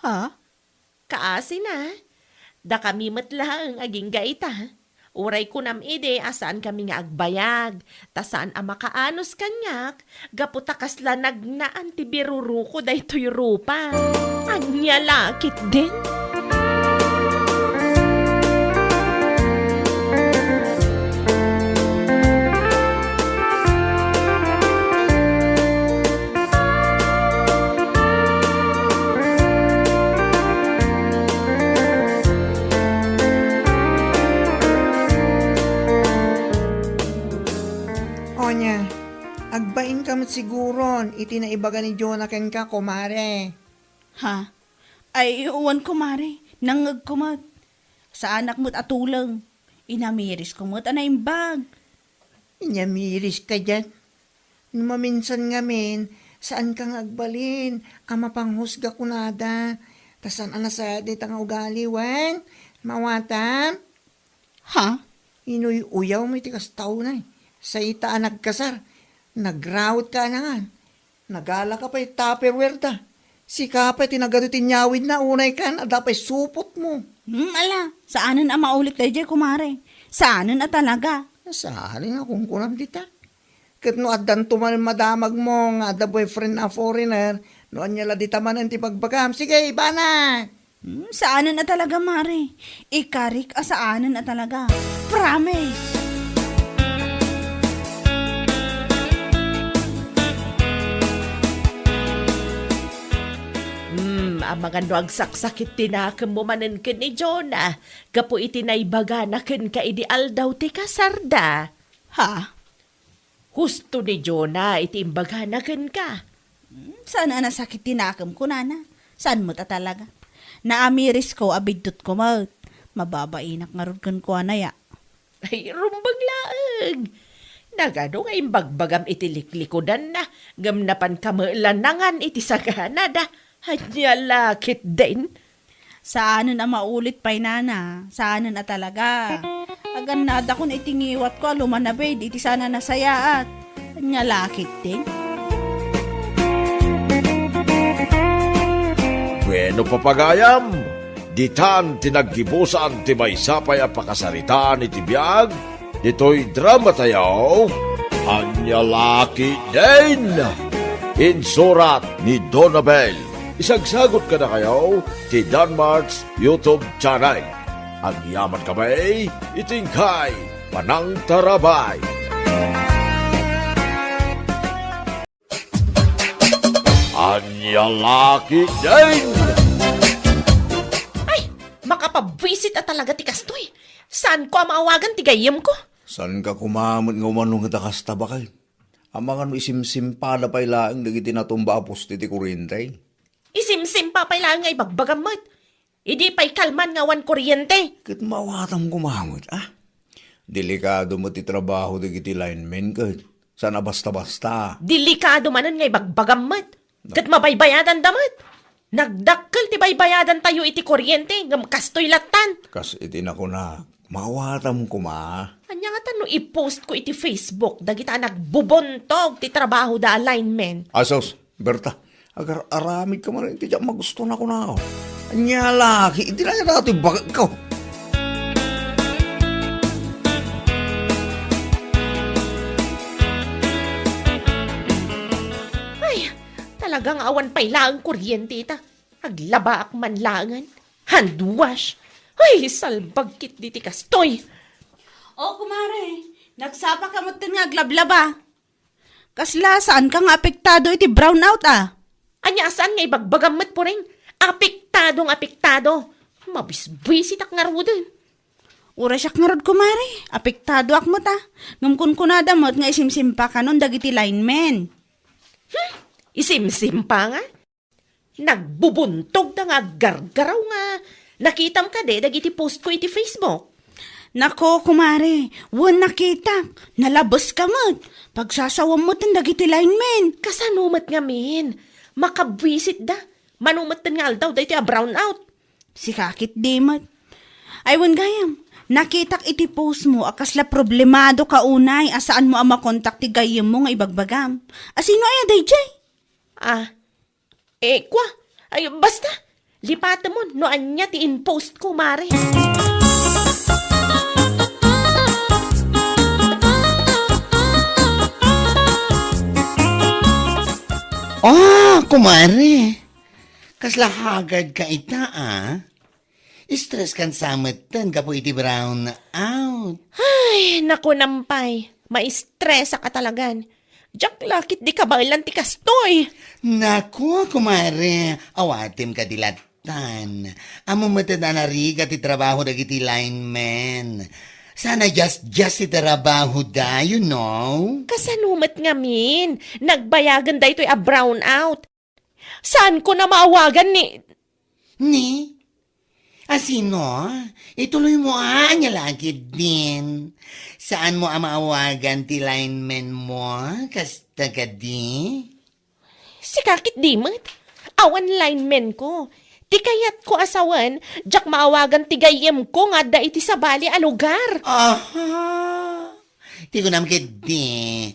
Ha? Kaasina, dakami met laeng agingga ita. Uray kunam idi a saankami nga agbayag, ta saan a makaanus kaniak, gapu ta kasla nagnaan ti biruruko daytoy rupa. Ania la ketdin? Onya, agbainka met siguron iti naibaga ni Jonah kenka, kumare. Ha? Ay, wen, kumare. Nangngegko met. Saanak met a tuleng. Inamirisko met a naimbag. Inyamiriska diay? No maminsan ngamin, saanka nga agbalin a mapanghusga kunada, ta saan a nasayaat dayta nga ugali, wen? Maawatam? Ha? Inuy-uyawmo iti kasta unay. Say ita a nagkasar, nagraotka a nangan. Nagalaka pay Tupperware da. Sika pay ti nagadu ti inyawidna, unay kan, adda pay supotmo. Hmm, ala, saanen a maulit daydiay, kumare. Saanen a talaga. Saanen a kunkunam dita. Ket no addanto manen madamagmo nga adda boyfriend a foreigner, no ania la dita manen ti bagbagam. Sige, ibana! Hmm, saanen a talaga, mare. Ikarik a saanen a talaga. Promise! Hmm, amangan no agsaksakit ti nakemmo manen ken ni Jonah, gapu iti naibagana kenka idi aldaw ti kasarda. Ha? Husto ni Jonah iti imbagana kenka. Hmm, saan a nasakit ti nakem, kunana. Saan met a talaga? Naamirisko a biddutko met. Mababainak ngarud kenkuana ya. Ay, rumbeng laeng. Nagano nga imbagbagam iti liklikudanna, ngem napanka met la nangan iti saganada. Ania la ketdin? Saanen a maulit pay, nana. Saanen a talaga. Agannadakon iti ngiwatko a lumanabid iti saan a nasayaat. Ania la ketdin? Bueno, papagayam, ditan ti naggibusan ti maysa pay a pakasaritaan iti biag ditoy dramatayo, Ania la ketdin? Insurat ni Donabel. Isagsagot kadakayo ti Danmart's YouTube channel. Agyamankami iti inkay panangtarabay. Ania la ketdin? Ay, makapabwisit a talaga ti kastoy. Saanko a maawagan ti gayyemko? Saanka koma met nga umano ket a kasta, baket? Amangan no isimsimpada pay laeng dagiti natumba a poste ti kuryente. Isimsimpa pay laeng nga ibagbagam met. Idi pay kalman nga awan kuryente. Ket maawatam koma met, a? Delikado met ti trabaho dagiti linemen ket saan a basta-basta. Delikado manen nga ibagbagam met. Ket mabaybayadanda met. Nagdakkel ti baybayadantayo iti kuryente, ngem kastoy lattan. Kas iti nakunak, maawatam koma. Ania ngata no i-post ko iti Facebook dagita a nagbubuntog ti trabahoda a linemen? Asos, Berta, agar-aramidka man iti diak magusto, nakunak. Ania la, iti na datoy bagko. Ay, talaga nga awan pay laeng kuryente ita. Aglabaak man laengen. Hand wash. Ay, salbag ketdi ti kastoy. O, kumare, nagsapaka metten nga aglablaba. Kasla, saanka nga apektado iti brownout, a? Ania a saan nga ibagbagam met, Puring? Apektado nga apektado. Mabisbisitak ngaruden. Uray siak ngarud, kumare. Apektadoak met, a. Ngem kunkunada met nga isimsimpakanon dagiti linemen. Hmm? Isimsimpa nga? Nagbubuntogda nga aggargaraw nga nakitam kadi dagiti post ko iti Facebook? Nako, kumare, wen nakitak. Nalabeska met. Pagsasawam metten dagiti linemen. Kasano met ngamin? Makabwisitda. Mano metten nga aldaw daytoy a brownout. Sika ketdi met. Ay, wen gayam, nakitak iti post mo a kasla problemadoka unay a saanmo a makontak ti gayyemmo nga ibagbagam. A sino aya daydiay? Ah, eh, kua. Ay, basta. Lipatemon no ania ti in-post ko, mare. Ah, kumare. Kasla haggard ka ita, a? Stress kan sa metten gapu iti brownout. Ay, nakunam pay. Maistresak a talagan. Diak la ketdi kabaelan ti kastoy. Naku, kumare, awatem kadi lattan. Ammom met a narigat ti trabaho dagiti linemen. Saan a just-just ti trabahoda, you know? Kasano met ngamin? Nagbayagen daytoy a brownout. Saanko a maawagan ni... Ni? A sino? Ituloy mo, a, ania la ketdin. Saanmo a maawagan ti linemen mo? Kasta kadi? Sika ketdi met. Awan linemenko. Ti kayatko a sawen, diak maawagan ti gayyemko nga adda iti sabali a lugar. Aha. Ti kunam ketdi,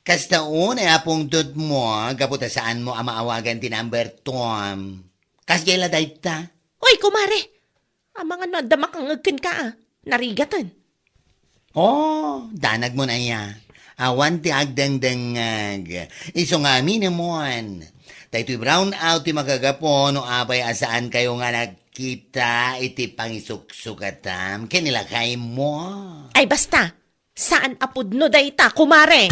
kasta unay a pungtotmo gapu ta saanmo a maawagan ti number two. Kasdiay la dayta? Oy, kumare! Amangan no adda makangngeg kenka, a. Narigaten. Oh, danagmon aya. Awan ti agdengdengngeg. Isu nga aminemon. Daytoy brownout ti makagapu no apay a saankayo nga nagkita iti pangisuksukatam ken ni lakaymo. Ay, basta! Saan a pudno dayta, kumare!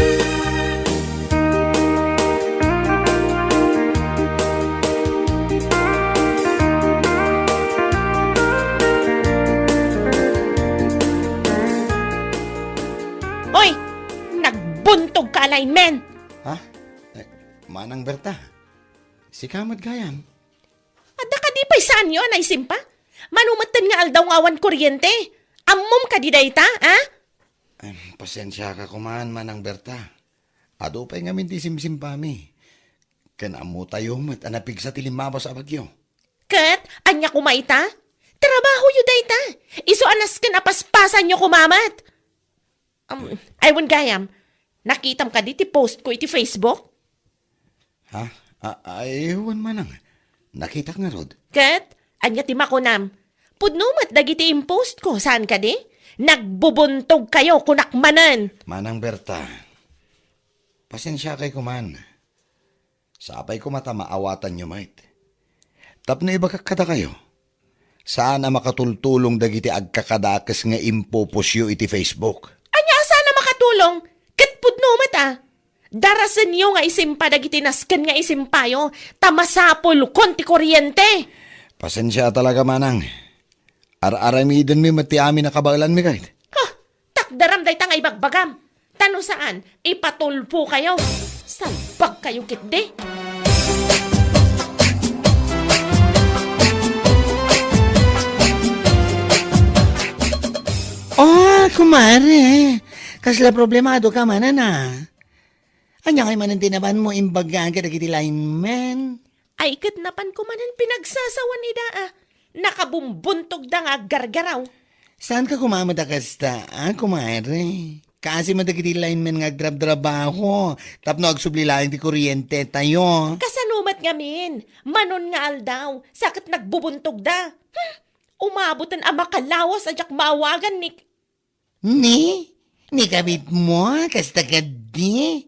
Oy! Nagbuntogka a linemen! Ha? Eh, Manang Berta, sika met gayam? Adda kadi pay saanyo a naisimpa? Mano metten nga aldaw nga awan kuryente? Ammom kadi dayta, a? Em, pasensiaka koman, Manang Berta. Adu pay ngamin ti simsimpami. Ken ammotayo met a napigsa ti limmabas a bagyo. Ket ania koma ita? Trabahoyo dayta. Isu a nasken a paspasanyo koma met. Um, ay, wen gayam, nakitam kadi ti post ko iti Facebook? Ha? A-, ay, wen manang. Nakitak ngarud. Ket, ania ti makunam? Pudno met dagiti impost ko, saan kadi? Nagbubuntogkayo, kunak manen. Manang Berta, pasensiakay koman. Sapay koma ta maawatanyo met. Tapno ibagak kadakayo, saan a makatultulong dagiti agkakadakes nga impopostyo iti Facebook. Ania a saan a makatulong? Ket pudno met a. Darasenyo nga isimpa dagiti nasken nga isimpayo, ta masapulkon ti kuryente. Pasensia talaga, manang. Ar-aramidenmi met ti amin a kabaelanmi, kayat. Ha! Takderam dayta nga ibagbagam. Ta no saan, ipatulpokayo. Salbagkayo ketdi. Oh, kumare. Kasla problemadoka manen a? Ania ngay manen ti nabanmo imbaga kadagiti linemen? Ay, ket napan koma nan pinagsasawan ida, a. Nakabumbuntogda nga aggargaraw. Saanka koma met a kasta, a, kumare? Kaasi met dagiti lineman nga agtrabtrabaho tapno agsubli laeng ti kuryente tayo. Kasano met ngamin? Manon nga aldaw, sa ket nagbubuntogda. Hmm, umaboten a makalawas a diak maawagan ni Ni? Ni kabitmo? Kasta kadi?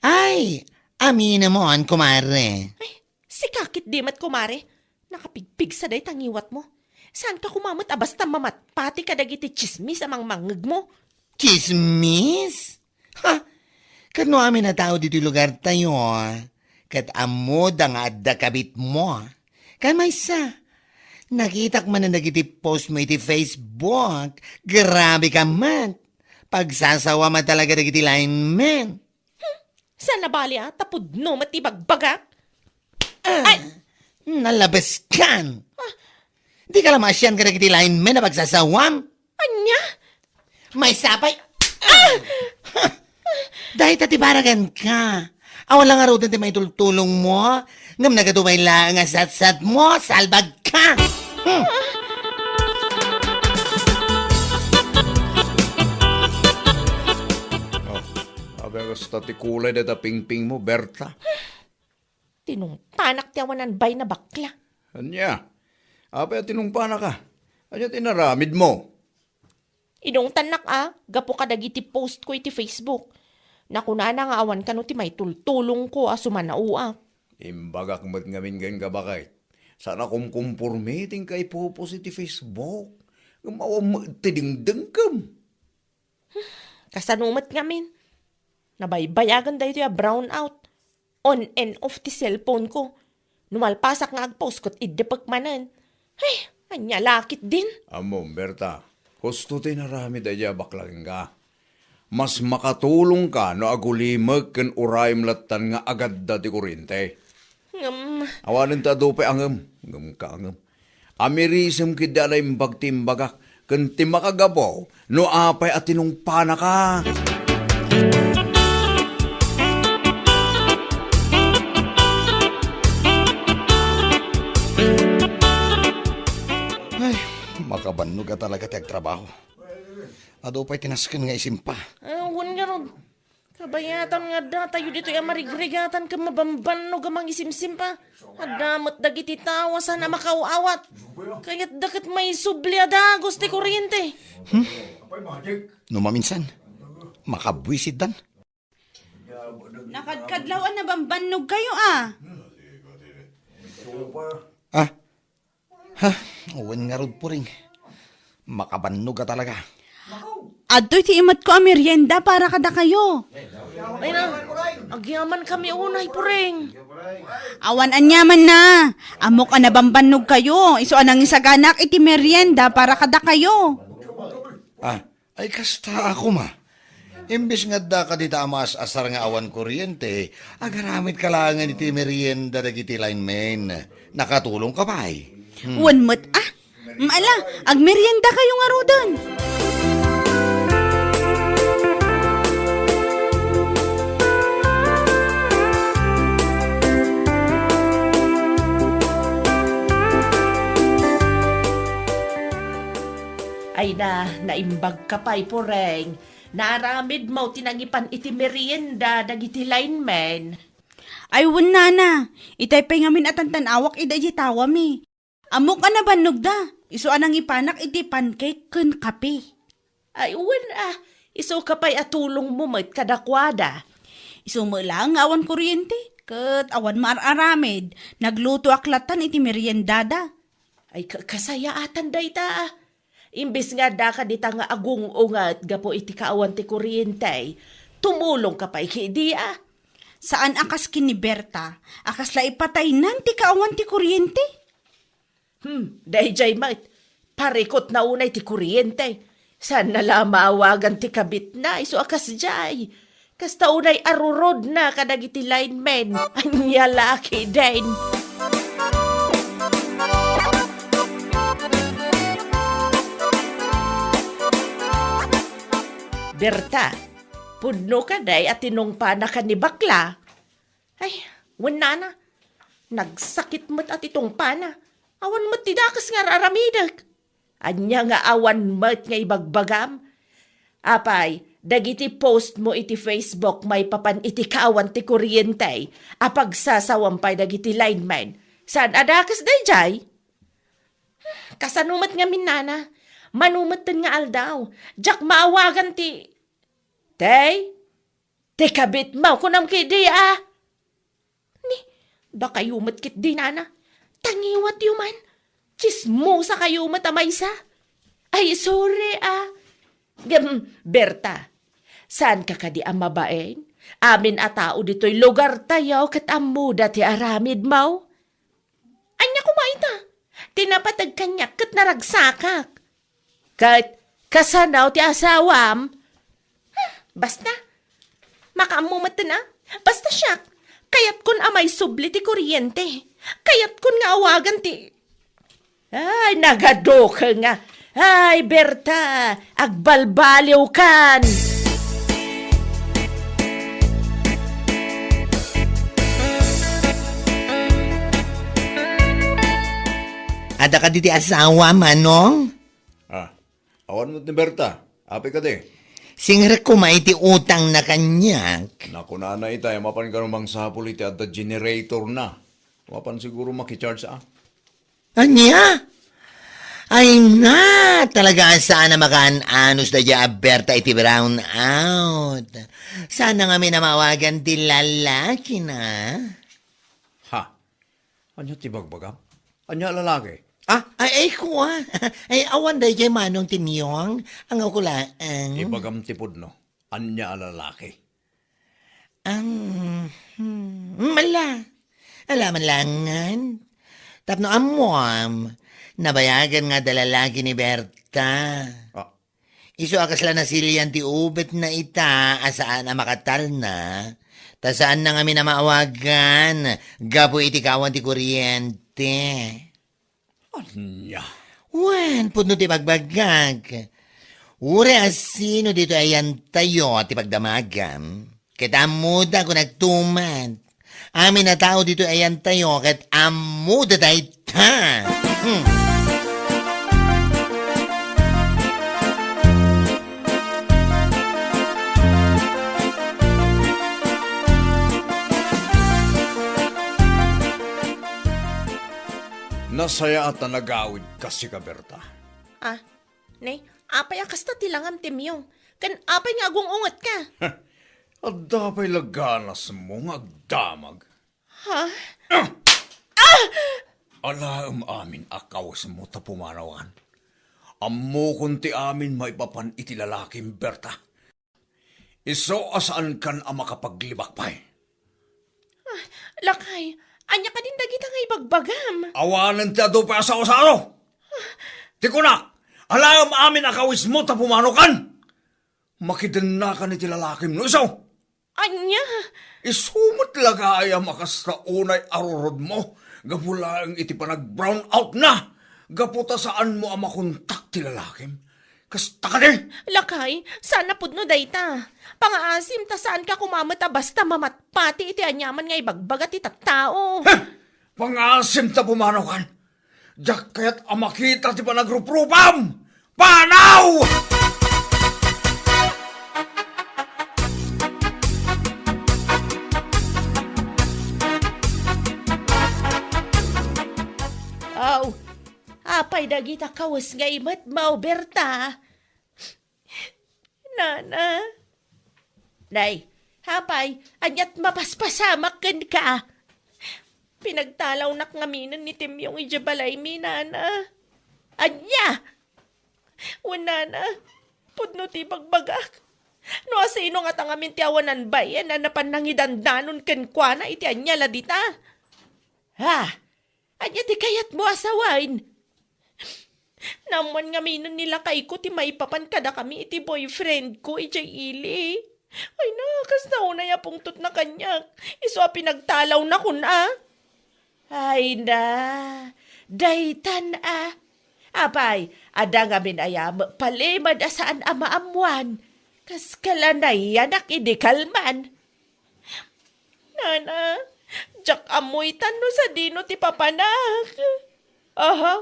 Ay, aminamon, kumare. Ay, sika ketdi met, kumare. Nakapigpigsa dayta ngiwatmo. Saanka koma met a basta mamatpati kadagiti tsismis a mangmangngegmo? Tsismis? Ha? Ket no amin a tao ditoy lugartayo, ket ammoda nga adda kabitmo. Ken maysa, nakitak manen dagiti postmo iti Facebook. Grabe ka met. Pagsasawa met talaga dagiti linemen. Saan a bali, a, ta pudno met ti bagbagak? Ah, ay! Nalabes kan! Ah. Di ka la maasian kadagiti linemen a pagsasawam? Ania? Maysa pay. Ah! Dayta ti paraganka. Awan la ngaruden ti maitultulongmo, ngem nagadu pay laeng a satsatmo, salbagka. Hmm. Oh, apay a kasta ti kulay dayta pingpingmo, Berta? Tinungpanak ti awanan bain a bakla. Ania? Apay a tinungpanaka? Ania ti inaramidmo? Inungtannak a, gapu kadagiti postko iti Facebook. Nakunana nga awan kano ti maitultulongko a sumanaoak. Imbagak met ngamin kenka, baket. Saan a kumkumporme ti inka ipopost iti Facebook. Ngem awan met ti dengdengkem. Kasano met ngamin? Nabaybayagan daytoy a brownout. On and off ti cellphoneko. No malpasak nga agpost ket iddepek manen. Ay, ania la ketdin? Ammom, Berta, husto ti inaramid daydiay a bakla kenka. Mas makatulongka no agulimek ken urayem lattan nga agadda ti kurente. Ngem awanen ti adu pay a ngem, ngem ka a ngem. Amirisem ketdi a naimbag ti imbagak, ken ti makagapu no apay a tinungpanaka. Ay, makabannog a talaga ti agtrabaho. Adu pay ti nasken nga isimpa. Ah, wen ngarud. Kabayatan nga addatayo ditoy a marigrigatan ken mabambannog a mangisimsimpa. Adda met dagiti tao a saan a makaaw-awat. Kayatda ket maisubli a dagus ti kuriente. Hmm? No maminsan, makabuisitdan. Nakadkadlaw a nabambannogkayo a. Ah, Ha, wen ngarud, Puring. Makabannog a talaga. Adtoy ti imatko a merienda para kadakayo. Ay na, agyamankami unay, Puring. Awan aniamanna. Ammok a nabambannogkayo, isu a nangisaganak iti merienda para kadakayo. Ah, Ay, kasta a koma. Imbes nga addaka dita a maas-asar nga awan kuriente, agaramidka laengen iti merienda dagiti linemen. Nakatulongka pay. Hmm. Wen met, a? Ala, agmeriendakayo ngaruden. Ay na, naimbagka pay, Puring. Naaramidmo ti nangipan iti merienda dagiti linemen. Ay, wen, nana. Itay pay ngamin a tantan-awak ida idiay tawami. Ammok a nabannogda. Isu a nangipanak iti pancake ken kape. Ay, wen a, isuka pay a tulongmo met kadakuada. Isu met laeng nga awan kuriente, ket awan maar-aramid. Naglutoak lattan iti meriendada. Ay, ka-, kasayaatan dayta, a. Imbes nga addaka dita nga agung-unget gapu iti kaawan ti kuriente, tumulongka pay kidi, a. Saan a kas ken ni Berta, a kasla ipataynan ti kaawan ti kuriente. Hmm, daydiay met, parikutna unay ti kuriente. Saanna la maawagan ti kabitna, isu a kasdiay. Kasta unay a rurodna kadagiti linemen. Ania la ketdin? Berta, pudno kadi a tinungpanaka ni bakla? Ay, wen, nana. Nagsakit met a ti tungpana. Awan met ti dakes nga ar-aramidek. Ania nga awan met nga ibagbagam? Apay, dagiti post mo iti Facebook maipapan iti kawan ti kuryente a pagsasawam pay dagiti linemen. Saan a dakes daydiay? Kasano met ngamin, nana? Mano metten nga aldaw? Diak maawagan ti, Tey? Ti kabitmo, kunam kadi a? Ni, dakayo met ketdi, nana. Tangiwatyo man. Tsismosakayo met a maysa. Ay, sorry, a. Ngem, Berta, saanka kadi a mabain? Amin a tao ditoy lugartayo ket ammoda ti aramidmo. Ania koma ita? Ti napateg kaniak ket naragsakak. Ket kasano ti asawam? Basta, makaammo metten a. Basta siak, kayatkon a maisubli ti kuryente. Kayatkon nga awagan ti, ay, nagadukel nga. Ay, Berta, agbalbaliwkan. Adda kadi ti asawa, Manong? Ah, awan met ni Berta. Apay kadi? Singrek koma iti utangna kaniak. Nakunana itay a mapan kano mangsapul iti adda generatorna. Mapan siguro makicharge, a. Ania? Ay na, talaga a saan a makaan-anos daydiay a Berta iti brown out. Saan a ngamin a maawagan ti lalakina? Ha? Ania ti bagbagam? Ania a lalaki? Ah, ay, ay, kua. Ay, awan daydiay Manong Timyong. Ang ako laeng. Ibagam ti pudno. Ania a lalaki? Ang, hmm, mala. Ala man langan. Tapno ammoam, nabayagan nga adda lalaki ni Berta. Ah. Isu a kasla nasilian ti ubetna ita a saan a makatalna, ta saanna ngamin a maawagan gapu iti kawan ti kuryente. Ania? Wen, pudno ti bagbagak. Uray a sino ditoy ayantayo ti pagdamagam, ket ammoda kunaktuman. Amin a tao ditoy ayantayo ket ammoda dayta. Hmm. Nasayaat a nagawidka, sika, Berta. Ah, ne, apay a kasta ti langam, Timyong? Ken apay nga agung-ungetka? Adda pay la ganasmo nga agdamag? Ha? Ah! Alaem amin a kawesmo ta pumanawan. Ammokon ti amin maipapan iti lalakim, Berta. Isu a saankan a makapaglibak pay. Ah, lakay, ania kadin dagita nga ibagbagam? Awanen ti adu pay a sao-sao. Ti kunak, alaem amin a kawesmo ta pumanokan. Makidennakan iti lalakim no isu. Ania? Isu met la ngay a makasta unay a rurodmo gapu laeng iti panag-brown out na, gapu ta saanmo a makontak ti lalakim. Kasta kadi? Lakay, saan a pudno dayta. Pangaasim ta saanka koma met a basta mamatpati iti aniaman nga ibagbaga ti tattao. Heh! Pangaasim ta pumanaw kan. Diak kayat a makita ti panagruprupam! Panaw! Aw, apay dagita kawes nga imet, Mao Berta? Nana. Nay, apay, ania't mapaspasamak kenka? Pinagtalawnak ngaminen ni Timyong idiay balaymi, Nana. Ania? Wen, Nana, pudno ti ibagbagak. No asino ngata ngamin ti awanan bain a napan nangidandanon kenkuana iti ania la dita? Ha? Ania ti kayatmo a sawen? Naammoan ngaminen ni lakayko ti maipapan kadakami iti boyfriendko idiay ili. Ay na, kasta unay a pungtotna kaniak. Isu a pinagtalawnakon a. Ay na, daytan a. Apay, adda ngamin aya met palimed a saan a maammoan. Kas kala nayanak idi kalman. Nana, Diak ammo itan no sadino ti papanak. Aha.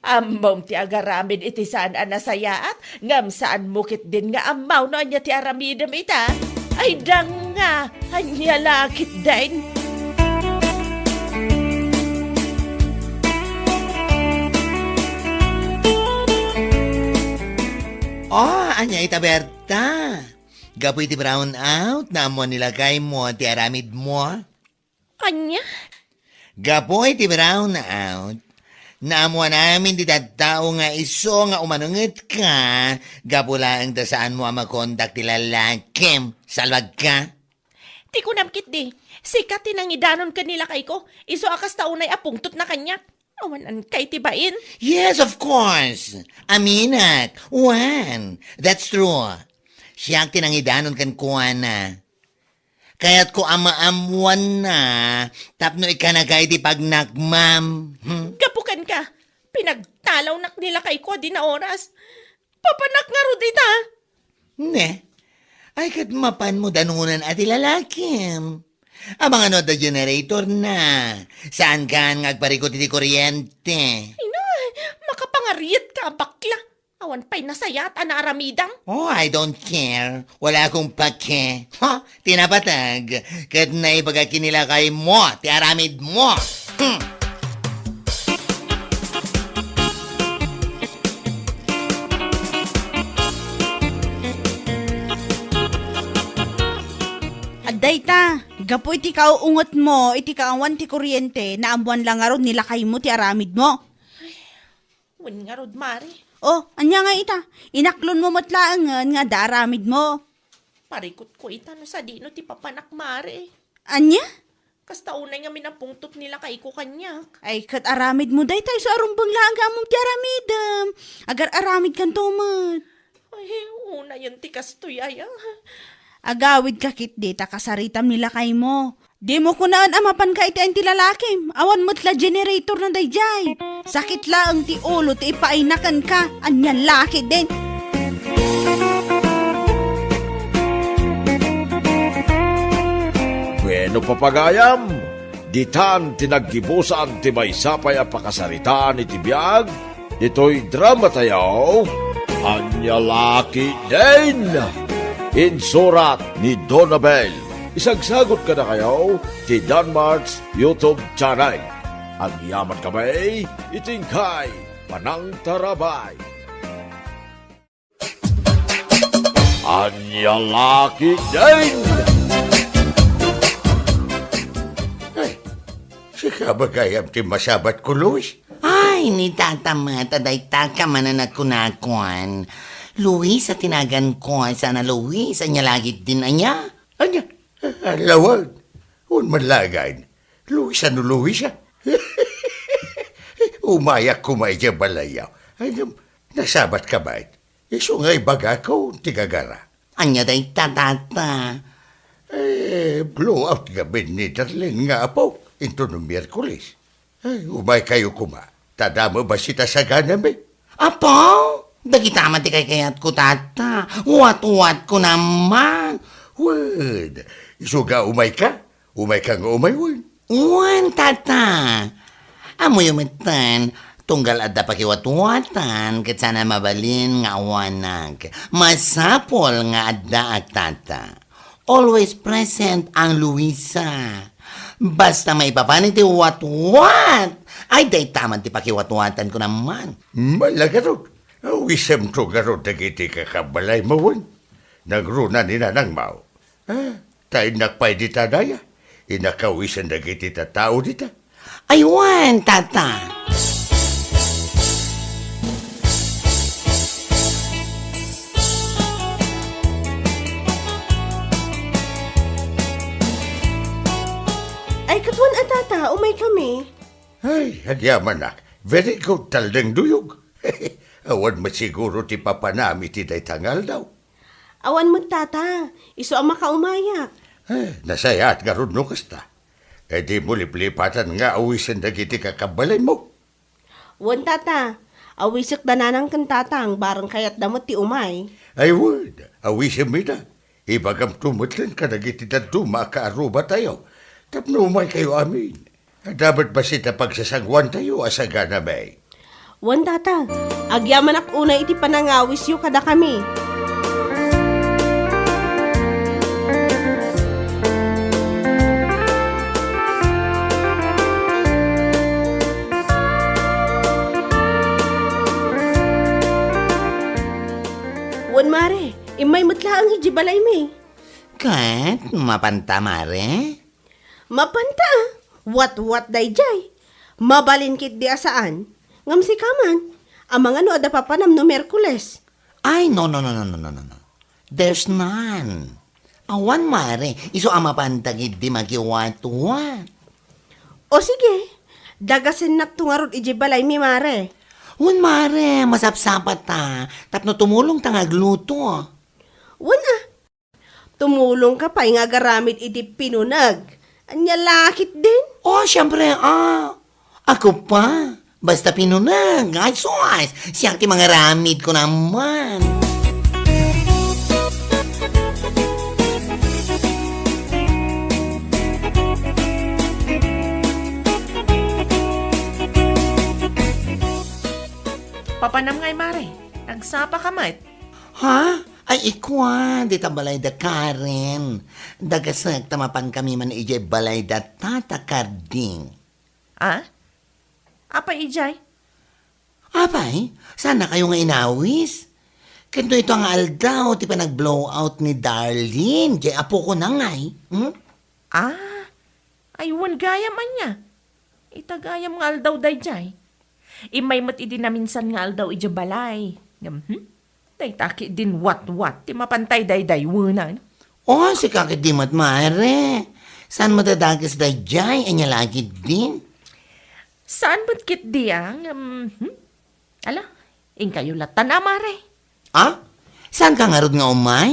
Ammom ti agaramid iti saan a nasayaat, ngem saanmo ketdin nga ammo no ania ti aramidem ita? Ay, danga! Ania la ketdin? Oh, ania ita, Berta? Gapu iti brown out, naammuan ni lakaymo ti aramidmo? Ania? Gapu iti brown out, naammuan amin ti tattao nga isu nga umanungetka, gapu laeng ta saanmo a makontak ti lalakim. Salbagka? Ti kunam ketdi, sika ti nangidanon ken ni lakayko, isu a kasta unay a pungtotna kaniak. Awan, ankay ti bain. Yes, of course. Aminak. Wen, that's true. Siak ti nangidanon kenkuana. Kayatko a maammuanna tapno ikanaka iti pagnakmam. Hmm? Gapu kenka, pinagtalawnak ni lakayko a dina oras. Papanak ngarud ita. Ne? Ay, ket mapanmo danunan a ti lalakim. Amangan no adda generator na. Saankan nga agparikut iti kuryente. Ay na, makapangariat ka, bakla. Awan pay nasayaat a naaramidam. Oh, I don't care. Wala akong pake. Ha? Tinapatag. Ket naibaga ken ni lakaymo ti aramidmo. Hmm. Adda ita, gapu iti kauungetmo iti kaawan ti kuryente, naammuan la ngarud ni lakaymo ti aramidmo. Wen ngarud, Mare. Oh, ania nga ita? Inaklonmo met laengen nga adda aramidmo. Parikutko ita no sadino ti papanak, Mare. Ania? Kasta unay ngamin a pungtot ni lakayko kaniak. Ay, ket aramidmo dayta isu a rumbeng laeng nga ammom ti aramidem. Agar-aramidkanto met. Ay, unayen ti kastoy aya. Agawidka ketdi ta kasaritam ni lakaymo. Dimo kunaen a mapanka iti ayan ti lalakim. Awan met la generator na daydiay. Sakit laeng ti ulo ti ipaayna kenka. Ania la ketdin? Bueno, papagayam, ditan ti naggibusan ti maysa pay a pakasaritaan iti biag ditoy dramatayo, Ania La Ketdin! Insurat ni Donabel. Isagsagut kadakayo ti Danmart's YouTube channel. Agyamankami iti inkay panangtarabay. Ania La Ketdin! Ay, sika ba gayam ti masabatko, Luis? Ay, ni Tata met, adda ita ka manen a kunakuan. Luis a ti naganko, saan a Luis, ania la ketdin ania? Ania? Alawan. Un man lagan. Luis a no Luis a. Umayak koma idiay balayyo. Ay, ngem, nasabatka met? Isu nga ibagakon ti gagara. Ania dayta, Tata? Eh, blowout ngamin ni Darlene nga apo, inton no Miyerkules. Ay, umaykayo koma, ta adda met bassit a saganami. Apo, dagita met ti kaykayatko, Tata. Watwatko naman. Wen, isu nga umayka, umayka nga umay wen. Wen, Tata. Ammoyo metten, tunggal adda pakiwatwatan ket saan a mabalin nga awanak. Masapul nga addaak, Tata. Always present ang Luisa. Basta maipapan iti watwat, ay dayta man ti pakiwatwatanko naman. Malagarod, awisemto garod dagiti kakabbalaymo wen. Nagruna ni nanangmo. Ah, ta innak pay dita daya. Innak awisen dagiti tattao dita. Ay wen, Tata. Ay, ket wen a, Tata, umaykami. Ay, agyamanak. Very good, Taldeng Duyog. Awan met siguro ti papanam iti dayta nga aldaw. Awan met, Tata. Isu a makaumayak. Eh, nasayaat ngarud no kasta. Eh, dimo liplipatan nga awisen dagiti kakabbalaymo. Wen, Tata. Awisek da nanang ken tatang, bareng kayatda met ti umay. Ay wen, awisem ida. Ibagamto metten kadagiti dadduma a kaarrubatayo. Tapno umaykayo amin, adda met bassit a pagsasangoantayo a saganami. Wen, Tata, agyamanak unay iti panangawisyo kadakami. Wen, Mare, immay met laeng idiay balaymi. Ket mapanta, Mare? Mapanta, a. Watwat daydiay. Mabalin ketdi a saan. Ngem sika man, amangan no adda papanam no Miyerkules? Ay, no, no, no, no, no, no, no, no. There's none. Awan, Mare. Isu a mapanta ketdi makiwatwat. O sige, dagasennakto ngarud idiay balaymi, Mare. Wen, Mare, masapsapata. Tapno tumulongta nga agluto. Wen, a. Tumulongka pay nga agaramid iti pinuneg. Ania la ketdin? Oh, siempre, a. Ako pa. Basta pinuneg. Ay, sus! Siak ti mangaramid, kunam man. Papanam ngay, Mare? Nagsapaka met? Ha? Ay, ikua, dita balayda Karen. Dagasek ta mapankami man idiay balayda Tata Karding. A? Apay idiay? Apay, saannakayo nga inawis? Ket no ita nga aldaw ti panag-blow out ni Darlene, diay apokona ngay, hmm? A? Ay, wen gayam ania. Ita gayam nga aldaw daydiay. Immay met idi naminsan nga aldaw idiay balay. Ngem, hmm? Dayta ketdin watwat ti mapantay daydaywenan. Oh, sika ketdi met, Mare. Saan met a dagas daydiay? Ania la ketdin? Saan met ketdi, a? Ngem, hmm? Ala, inkayo lattan a, Mare. A? Saanka ngarud nga umay?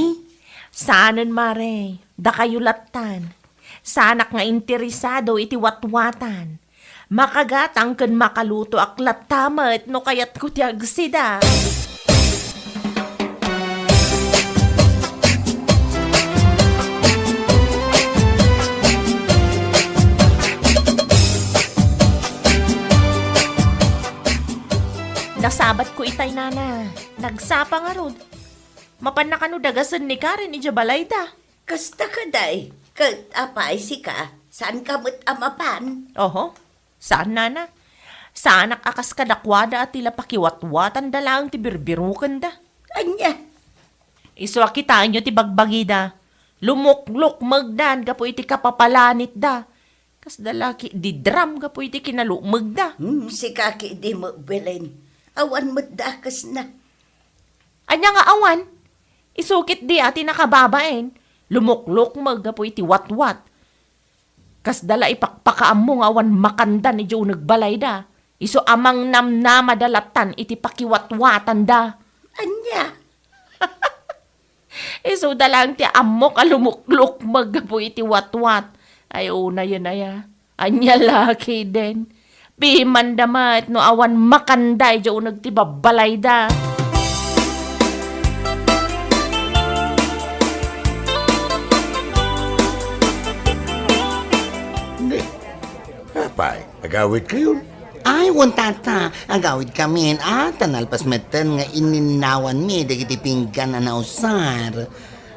Saanen, Mare. Dakayo lattan. Saanak nga interesado iti watwatan. Makagatang ken makalutoak latta met no kayatko ti agsida. Nasabatko itay, nana. Nagsapa ngarud. Mapanna kano dagasen ni Karen idiay balayda? Kasta kadi, ket apay sika, saanka met a mapan? Oho, saan, nana. Saanak a kas kadakuada a ti la pakiwatwatanda laeng ti birbirokenda. Ania? Isu a kitaenyo ti bagbagida. Lumuklukmegdan gapu iti kapapalanitda. Kasda la ketdi drum gapu iti kinalukmegda. Hmm, sika ketdi met, Belen. Awan met dakesna. Ania nga awan? Isu ketdi a ti nakababain, lumuklukmeg gapu iti watwat. Kasda la ipakpakaammo nga awan makandan idiay uneg balayda. Isu a mangnamnamada lattan iti pakiwatwatanda. Ania? Isuda laeng ti ammok a lumuklukmeg gapu iti watwat. Ay, unayen aya. Ania la ketdin? Pimanda met no awan makanda idiay uneg ti babbalayda. Apay, agawidkayon? Ay, wen, tata, agawidkamin, a, ta nalpas metten nga ininnawanmi dagiti pinggan a nausar.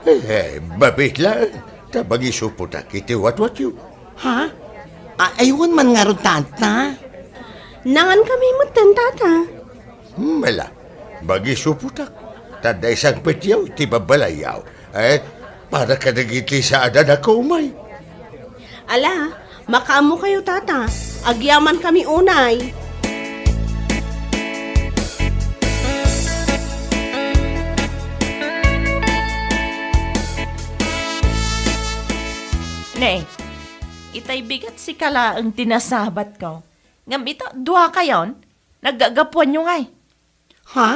Eh, babit laeng, ta mangisupotak iti watwatyo. Ha? A, ay, wen man ngarud, tata. Nangankami metten, tata. Mala, mangisupotak, ta adda isangpetyo iti babbalayyo. Eh, para kadagiti saan a nakaumay. Ala, makaammokayo, tata. Agyamankami unay. Ne, itay bigat sika laeng ti nasabatko. Ngem ita, duakayon, naggagapuanyo ngay. Ha?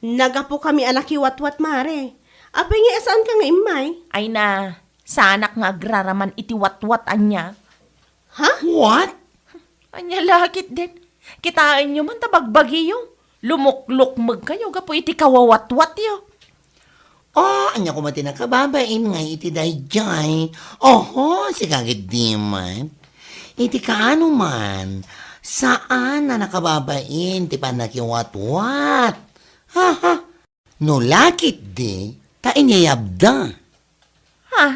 Nagapokami a nakiwatwat, Mare. Apay ngay a saanka nga immay? Ay na, saanak nga agraraman iti watwat ania. Ha? What? Ania la ketdin? Kitaenyo man ta bagbagiyo. Lumuklukmegkayo gapu iti kawawatwatyo. Oh, ania koma ti nakababain nga iti daydiay? Oho, sika ket diman. Iti kaano man, saan a nakababain ti pannakiwatwat. Haha. No lakit di, ta inyayabda. Ha?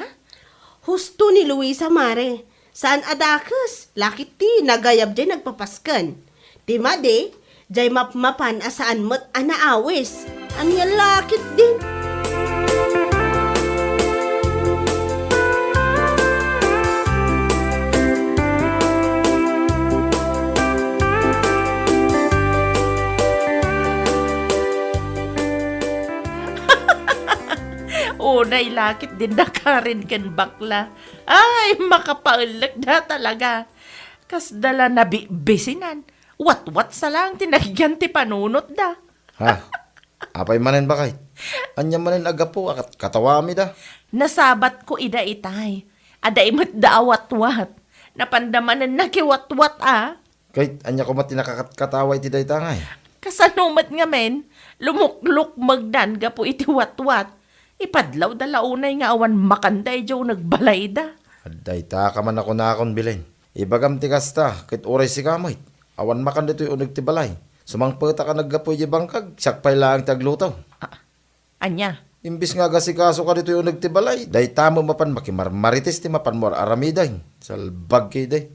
Husto ni Luisa, mare. Saan a dakes, lakit ti nagayab jay nagpapasken. Ti madi, jay mapmapan a saan met a naawis. Ania lakit din? Unay lakit din da Karen ken bakla. Ay, makapaellek da talaga. Kasda la nabibisinan. Watwat sa lang ti nagyan ti panunot da. Ha? Apay manen, baket? Ania manen a gapu a kat-, katawami da? Nasabat ko ida itay. Adda met da a watwat. Napanda manen nakiwatwat a. Ket ania koma ti nakakatkatawa iti dayta ngay? Kasano met ngamin, lumuklukmegdan gapu iti watwat. Ipadlawda la unay nga awan makanda idiay uneg balayda. Adayta ka man a kunakon, Belen. Ibagam ti kasta, ket uray sika met, awan makan ditoy uneg ti balay. Sumangpetak a naggapu idiay bangkag, siak pay laeng ti agluto. Ah, ania? Imbes nga agasikasoka ditoy uneg ti balay, dayta met mapan makimarmarites ti mapanmo ar-aramiden. Salbag ketdi.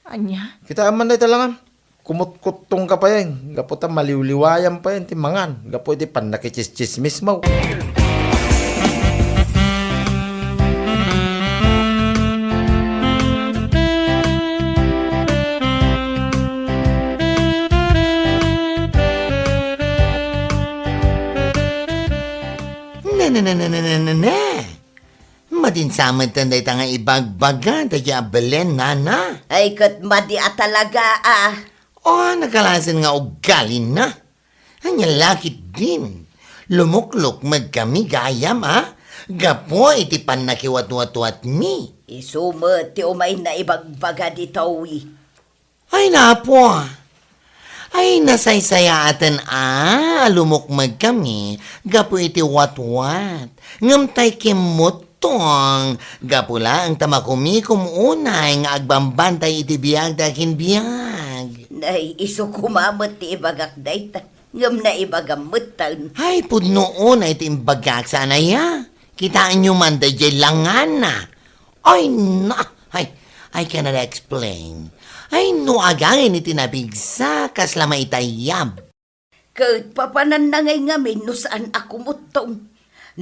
Ania? Kitaem man dayta langam. Kumutkuttongka payen, gapu ta maliwliwayam payen ti mangan, gapu iti pannakitsistsismismo. Ne, ne, ne, ne, ne, ne, ne. Madin sa met dayta nga ibagbaga daydiay a Belen, nana. Ay, ket madi a talaga, a. O, nakalasen nga ugalina. Ania lakit din. Lumuklukmegkami gayam, a? Gapu iti pannakiwatwatwatmi. Isu met ti umayna ibagbaga ditoy. Ay, napo. Ay, nasaysayaaten a, a lumukmegkami gapu iti watwat. Ngem tay kimmuttong, gapu laeng ta makumikom unay nga agbambantay iti biag ti akinbiag. Nay, isu koma met ti ibagak dayta. Ngem naibagam metten. Ay, pudno unay ti imbagak, saan aya? Kitaenyo man daydiay langana. Ay, na! Ay, I cannot explain. Ay, no agangin iti napigsa, kasla maitayab. Ket papananna ngay ngamin no saan a kumuttong.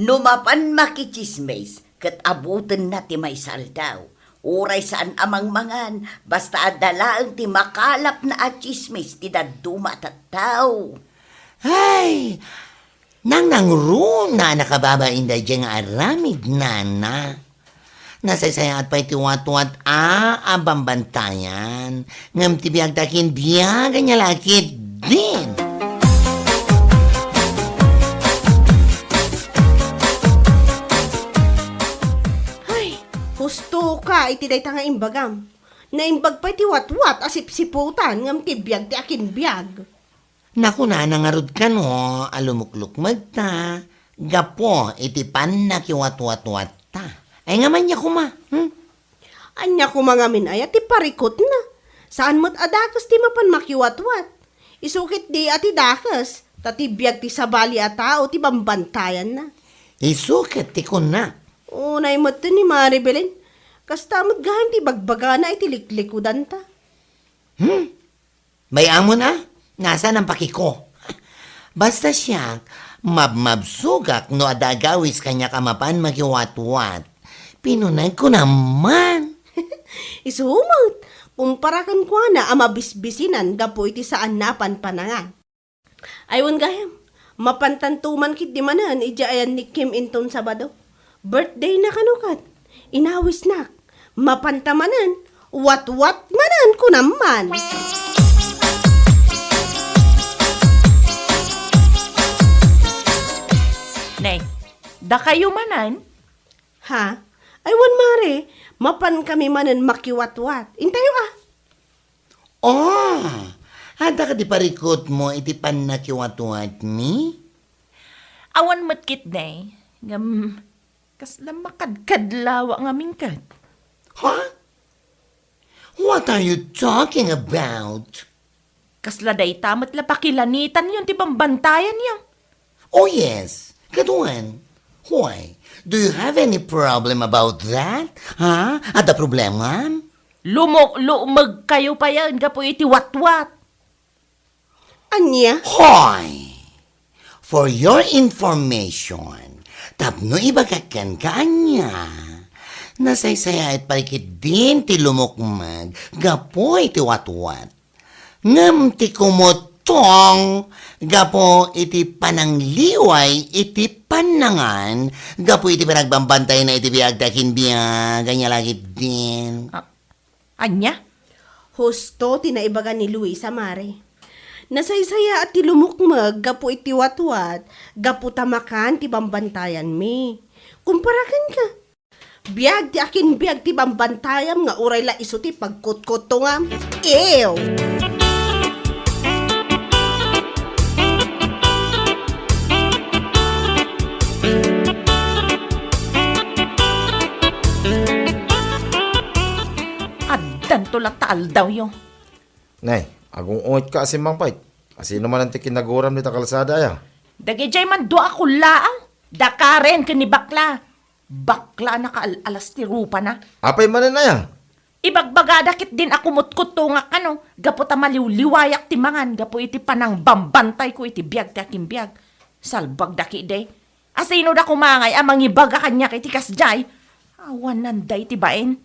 No mapan makitsismis, ket abutenna ti maysa aldaw. Uray saan a mangmangan, basta adda laeng ti makalapna a tsismis ti dadduma a tattao. Ay, nangnangruna a nakababain daydiay nga aramid, nana. Nasaysayaat pay ti watwat a, a bambantayan. Ngem ti biag ti akinbiag, ania lakit din. Ay, husto ka iti dayta nga imbagam. Naimbag pay ti watwat a sipsiputan ngem ti biag ti akinbiag. Nakunana ngarud kano a lumuklukmegta gapu iti pannakiwatwatwatta. Ay, ngem ania koma, hmm? Ania koma ngamin aya ti parikutna? Saan met a dakes ti mapan makiwatwat. Isu ketdi a ti dakes, ta ti biag ti sabali a tao ti bambantayanna. Isu ket ti kunna. Unay met ni Mari Belen. Kasta met gayam ti ibagbagana iti liklikudanta. Hmm? Bay-amon a, nasaan a pakiko? Basta siak, mabmabsogak no adda agawis kaniak a mapan makiwatwat. Pinunegko naman. Isu met, kumpara kenkuana a mabisbisinan gapu iti saanna a panpanangan. Ay, wen gayam, mapantanto man ketdi manen idiay ayan ni Kim inton Sabado. Birthday na kano ket inawisnak. Mapanta manen, watwat manen kunam man. Ne, dakayo manen? Ha? Ay, wen, Mare, mapan kami manen makiwatwat. Intayo, a. Oh, adda kadi parikutmo iti pannakiwatwatmi? Awan met ketdi. Ngem, kasla makadkadlawa ngamin ket. Huh? What are you talking about? Kasla dayta met la pakilanitanyo ti bambantayanyo. Oh, yes. Kaduan. Why? Do you have any problem about that? Ha? Adda problema? Lumukmegkayo payen gapu iti watwat. Ania? Hoy! For your information, tapno ibagak kenka ania, nasaysayaat pay ketdin ti lumukmeg gapu iti watwat. Ngem ti kumutong gapu iti panangliway iti pannangan, gapu iti panagbambantayna iti biag ti akinbiag, ania la ketdin. A-, ania? Husto ti naibaga ni Luisa, Mare. Nasaysayaat ti lumukmeg gapu iti watwat, gapu ta makan ti bambantayanmi. Kumpara kenka, biag ti akinbiag ti bambantayam nga uray la isu ti pagkutkuttongam. Ew! Addanto latta aldawyo. Nay, agung-ungetka a simmangpet. Asino manen ti kinaguram dita kalsada aya? Dagidiay man dua a kullaaw. Da Karen ken ni Bakla. Bakla a nakaal-alas ti rupana. Apay manen aya? Ibagbagada ketdin a kumutkuttongak kano, gapu ta maliwliwayak ti mangan gapu iti panangbambantayko iti biag ti akinbiag. Salbagda ketdi. Asino da koma ngay a mangibaga kaniak iti kasdiay? Awanan dayta bain.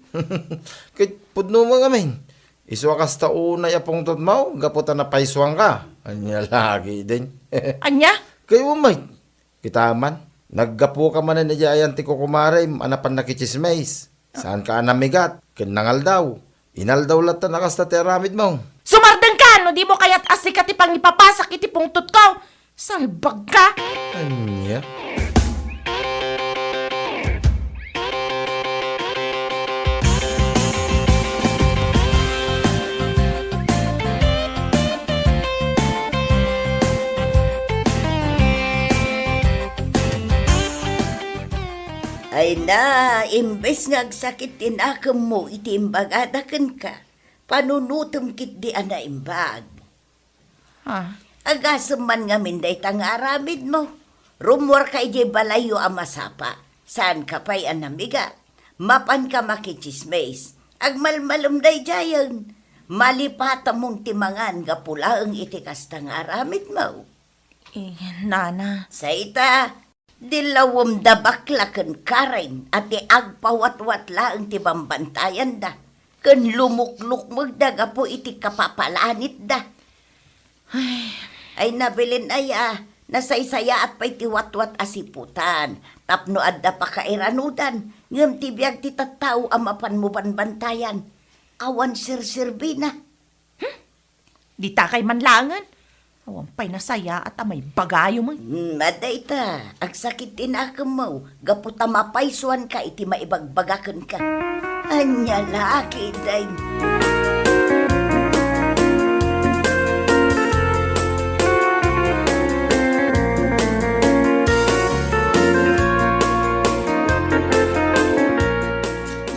Ket pudno met ngamin. Isu a kasta unay a pungtotmo, gapu ta napaysuanka. Ania la ketdin? Ania? Kayatmo met. Kita man, naggapuka manen idiay ayan ti kukumarem a napan nakitsismis. Saanka a namigat ken nangaldaw. Inaldaw latta a kasta ti aramidmo. Sumardengka no dimo kayat a sika ti pangipapasak iti pungtotko. Salbagka! Ania? Ay na, imbes nga agsakit ti nakemmo iti imbagada kenka, panunotem ketdi a naimbag. Ah. Agasem man ngamin dayta nga aramidmo. Rummuarka idiay balayyo a masapa. Saanka pay a namigat. Mapanka makitsismis. Agmalmalem daydiayen. Malipatamon ti mangan gapu laeng iti kasta nga aramidmo. Eh, nana. Sayta, dillawem da Bakla ken Karen a ti agpawatwat laeng ti bambantayanda, ken lumuklukmegda gapu iti kapapalanitda. Ay. Ay, nabilin aya, nasaysayaat pay ti watwat a siputan, tapno adda pakairanudan, ngem ti biag ti tattao a mapanmo banbantayan, awan serserbina. Hmm? Ditakay man laengen. Awan pay nasayaat a maibagayo met. Hmm, adda ita, agsakit ti nakemmo, gapu ta mapaysuanka iti maibagbaga kenka. Ania la ketdin?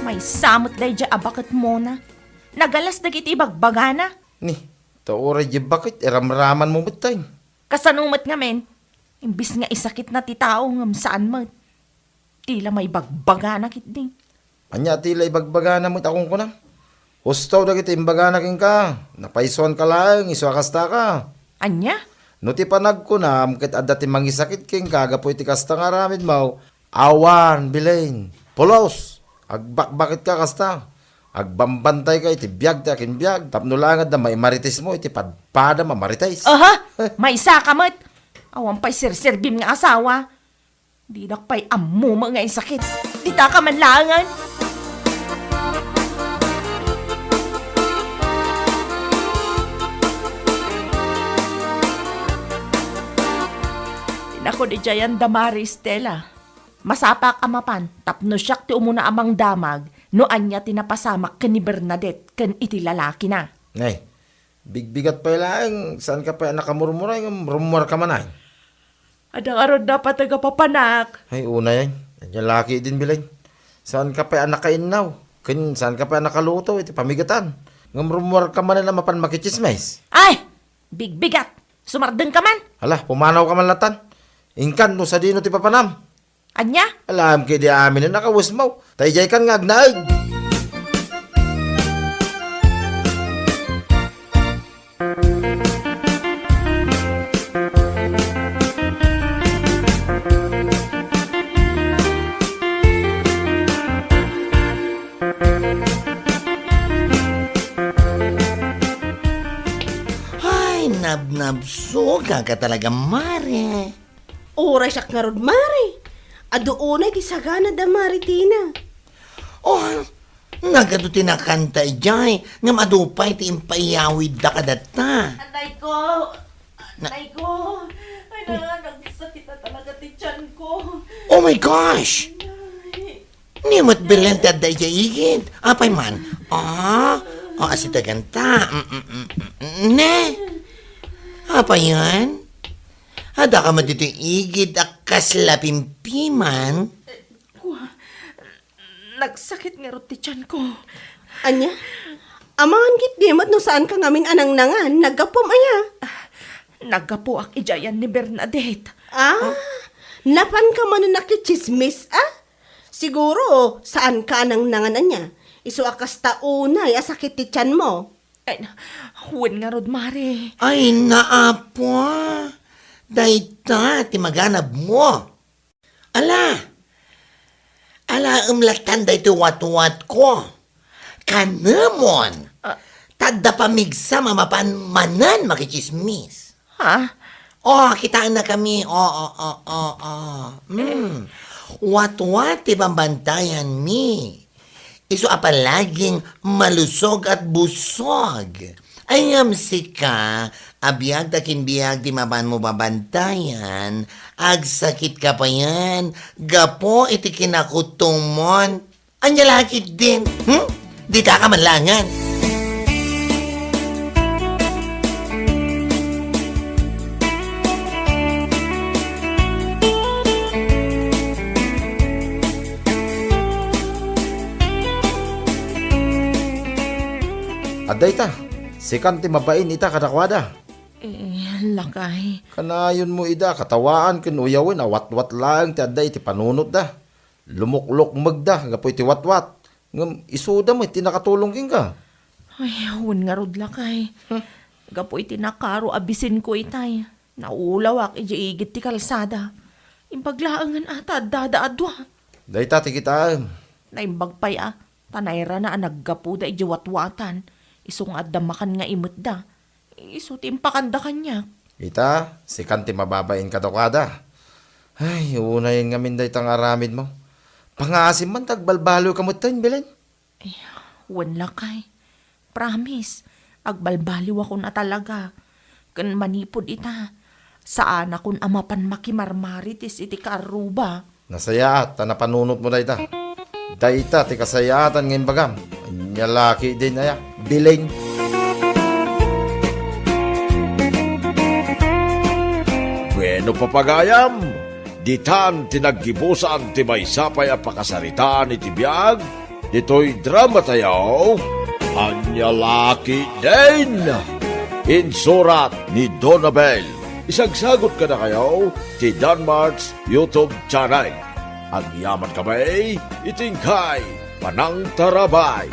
Maysa met daydiay a baketmona. Nagalas dagiti ibagbagana. Ni, ta uray diay baket, iramramanmo met tay. Kasano met ngamin? Imbes nga isakitna ti tao, ngem saan met. Ti la maibagbagana ketdi. Ania ti la ibagbagana met a kunkunam? Husto dagiti imbagana kenka, napaysuanka laeng, isu a kastaka. Ania? No ti panagkunam ket adda ti mangisakit kenka gapu iti kasta nga aramidmo, awan, Belen. Pulos! Agbakbaketka kasta. Agbambantayka iti biag ti akinbiag, tapno laeng adda maimaritesmo iti padpadam a marites. Aha! Maysaka met! Awan pay serserbim nga asawa. Dinak pay ammo nga insakit. Ditaka man laengen. Inakod idiayan da Mari Estela. Masapak a mapan tapno siak ti umuna a mangdamag no ania ti napasamak ken ni Bernadette ken iti lalakina. Nay, bigbigat pay laeng, saanka pay a nakamurmuray ngem rummuarka man ay. Adda ngarud napateg a papanak. Ay, unay, ay. Ania laki din, Belen. Saanka pay a nakainnaw. Ken saanka pay a nakaluto iti pamigatan. Ngem rummuarka manen a mapan makitsismis. Ay! Bigbigat! Sumardengka man! Hala, pumanawka man latan. Inkan no sadino ti papanam. Ania? Alam kadi amin a nakawesmaw. Ta idiay kan nga agnaed. Ay, nabnabsogak talaga, Mare. Uray siak ngarud, Mare. Adu unay ti sagana da, Mare Tina. Oh, nagadu ti nakanta idiay, ngem adu pay ti impaiyawidda kadatta. Anay ko! Na- Anay ko! Ay, na, nagsakit na talaga ti tiyan ko. Oh my gosh! Ay. Ni met Belen ti adda idiay igid. Apay man? Ah, oh, asitaganta. Mm, mm, mm, mm. Ne? Apay yan? Adda ka met ditoy igid a kasla pimpiman? Kua, nagsakit ngarud ti tiyan ko. Ania? Amangan ketdi met no saanka ngamin a nangnangan, naggapuam aya? Ah, naggapuak idiay ni Bernadette. Ah, napanka manen a kitsismis, ah? Siguro, saanka a nangnangan ania? Isu a kasta unay a sakit ti tiyanmo. Ay, wen ngarud, Mare. Ay, naapo. Dayta ti maganabmo. Ala! Alaem latan daytoy watwatko. Kanemon! Ah. Ta adda pamigsam a mapan manen makitsismis. Ha? Oh, kitaennakami. Oh, oh, oh, oh, oh. Mm. Watwat ti bambantayanmi. Isu a palaging malusog at busog. Ay, ngem sika, a biag ta kin biag ti mapanmo babantayan, agsakitka payen, gapu iti kinakutomon. Ania la ketdin, hmm? Ditaka man laengen. Adda ita, sikan ti mabain ita kadakuada. Eh, lakay. Kanayonmo ida katawaan ken uyawen a watwat laeng ti adda iti panunotda. Lumuklukmegda gapu iti watwat, ngem isuda met ti nakatulong kenka. Ay, wen ngarud, lakay. Hmm. Gapu iti nakaro a bisinko itay, naulawak idiay igid ti kalsada. Imbag laengen a ta addada a dua. Dayta ti kitaem. Naimbag pay a, ta nairana a naggapuda idiay watwatan, isu nga adda makan nga imetda. Isu ti impakanda kaniak. Ita, sikan ti mababain kadakuada. Ay, unayen ngamin dayta nga aramidmo. Pangaasim man ta agbalbaliwka metten, Belen. Eh, wen lakay. Promise, agbalbaliwakon a talaga. Ken manipud ita, saanakon a mapan makimarmarites iti kaarruba. Nasayaat ta napanunotmo dayta. Dayta ti kasayaatan nga imbagam. Ania la ketdin aya, Belen. Bueno, papagayam, ditan ti naggibusan ti maysa pay a pakasaritaan iti biag ditoy drama tayo, Ania la ketdin? Insurat ni Donabel. Isagsagot kadakayo ti Danmart's YouTube channel. Agyaman kami iti inkay panangtarabay.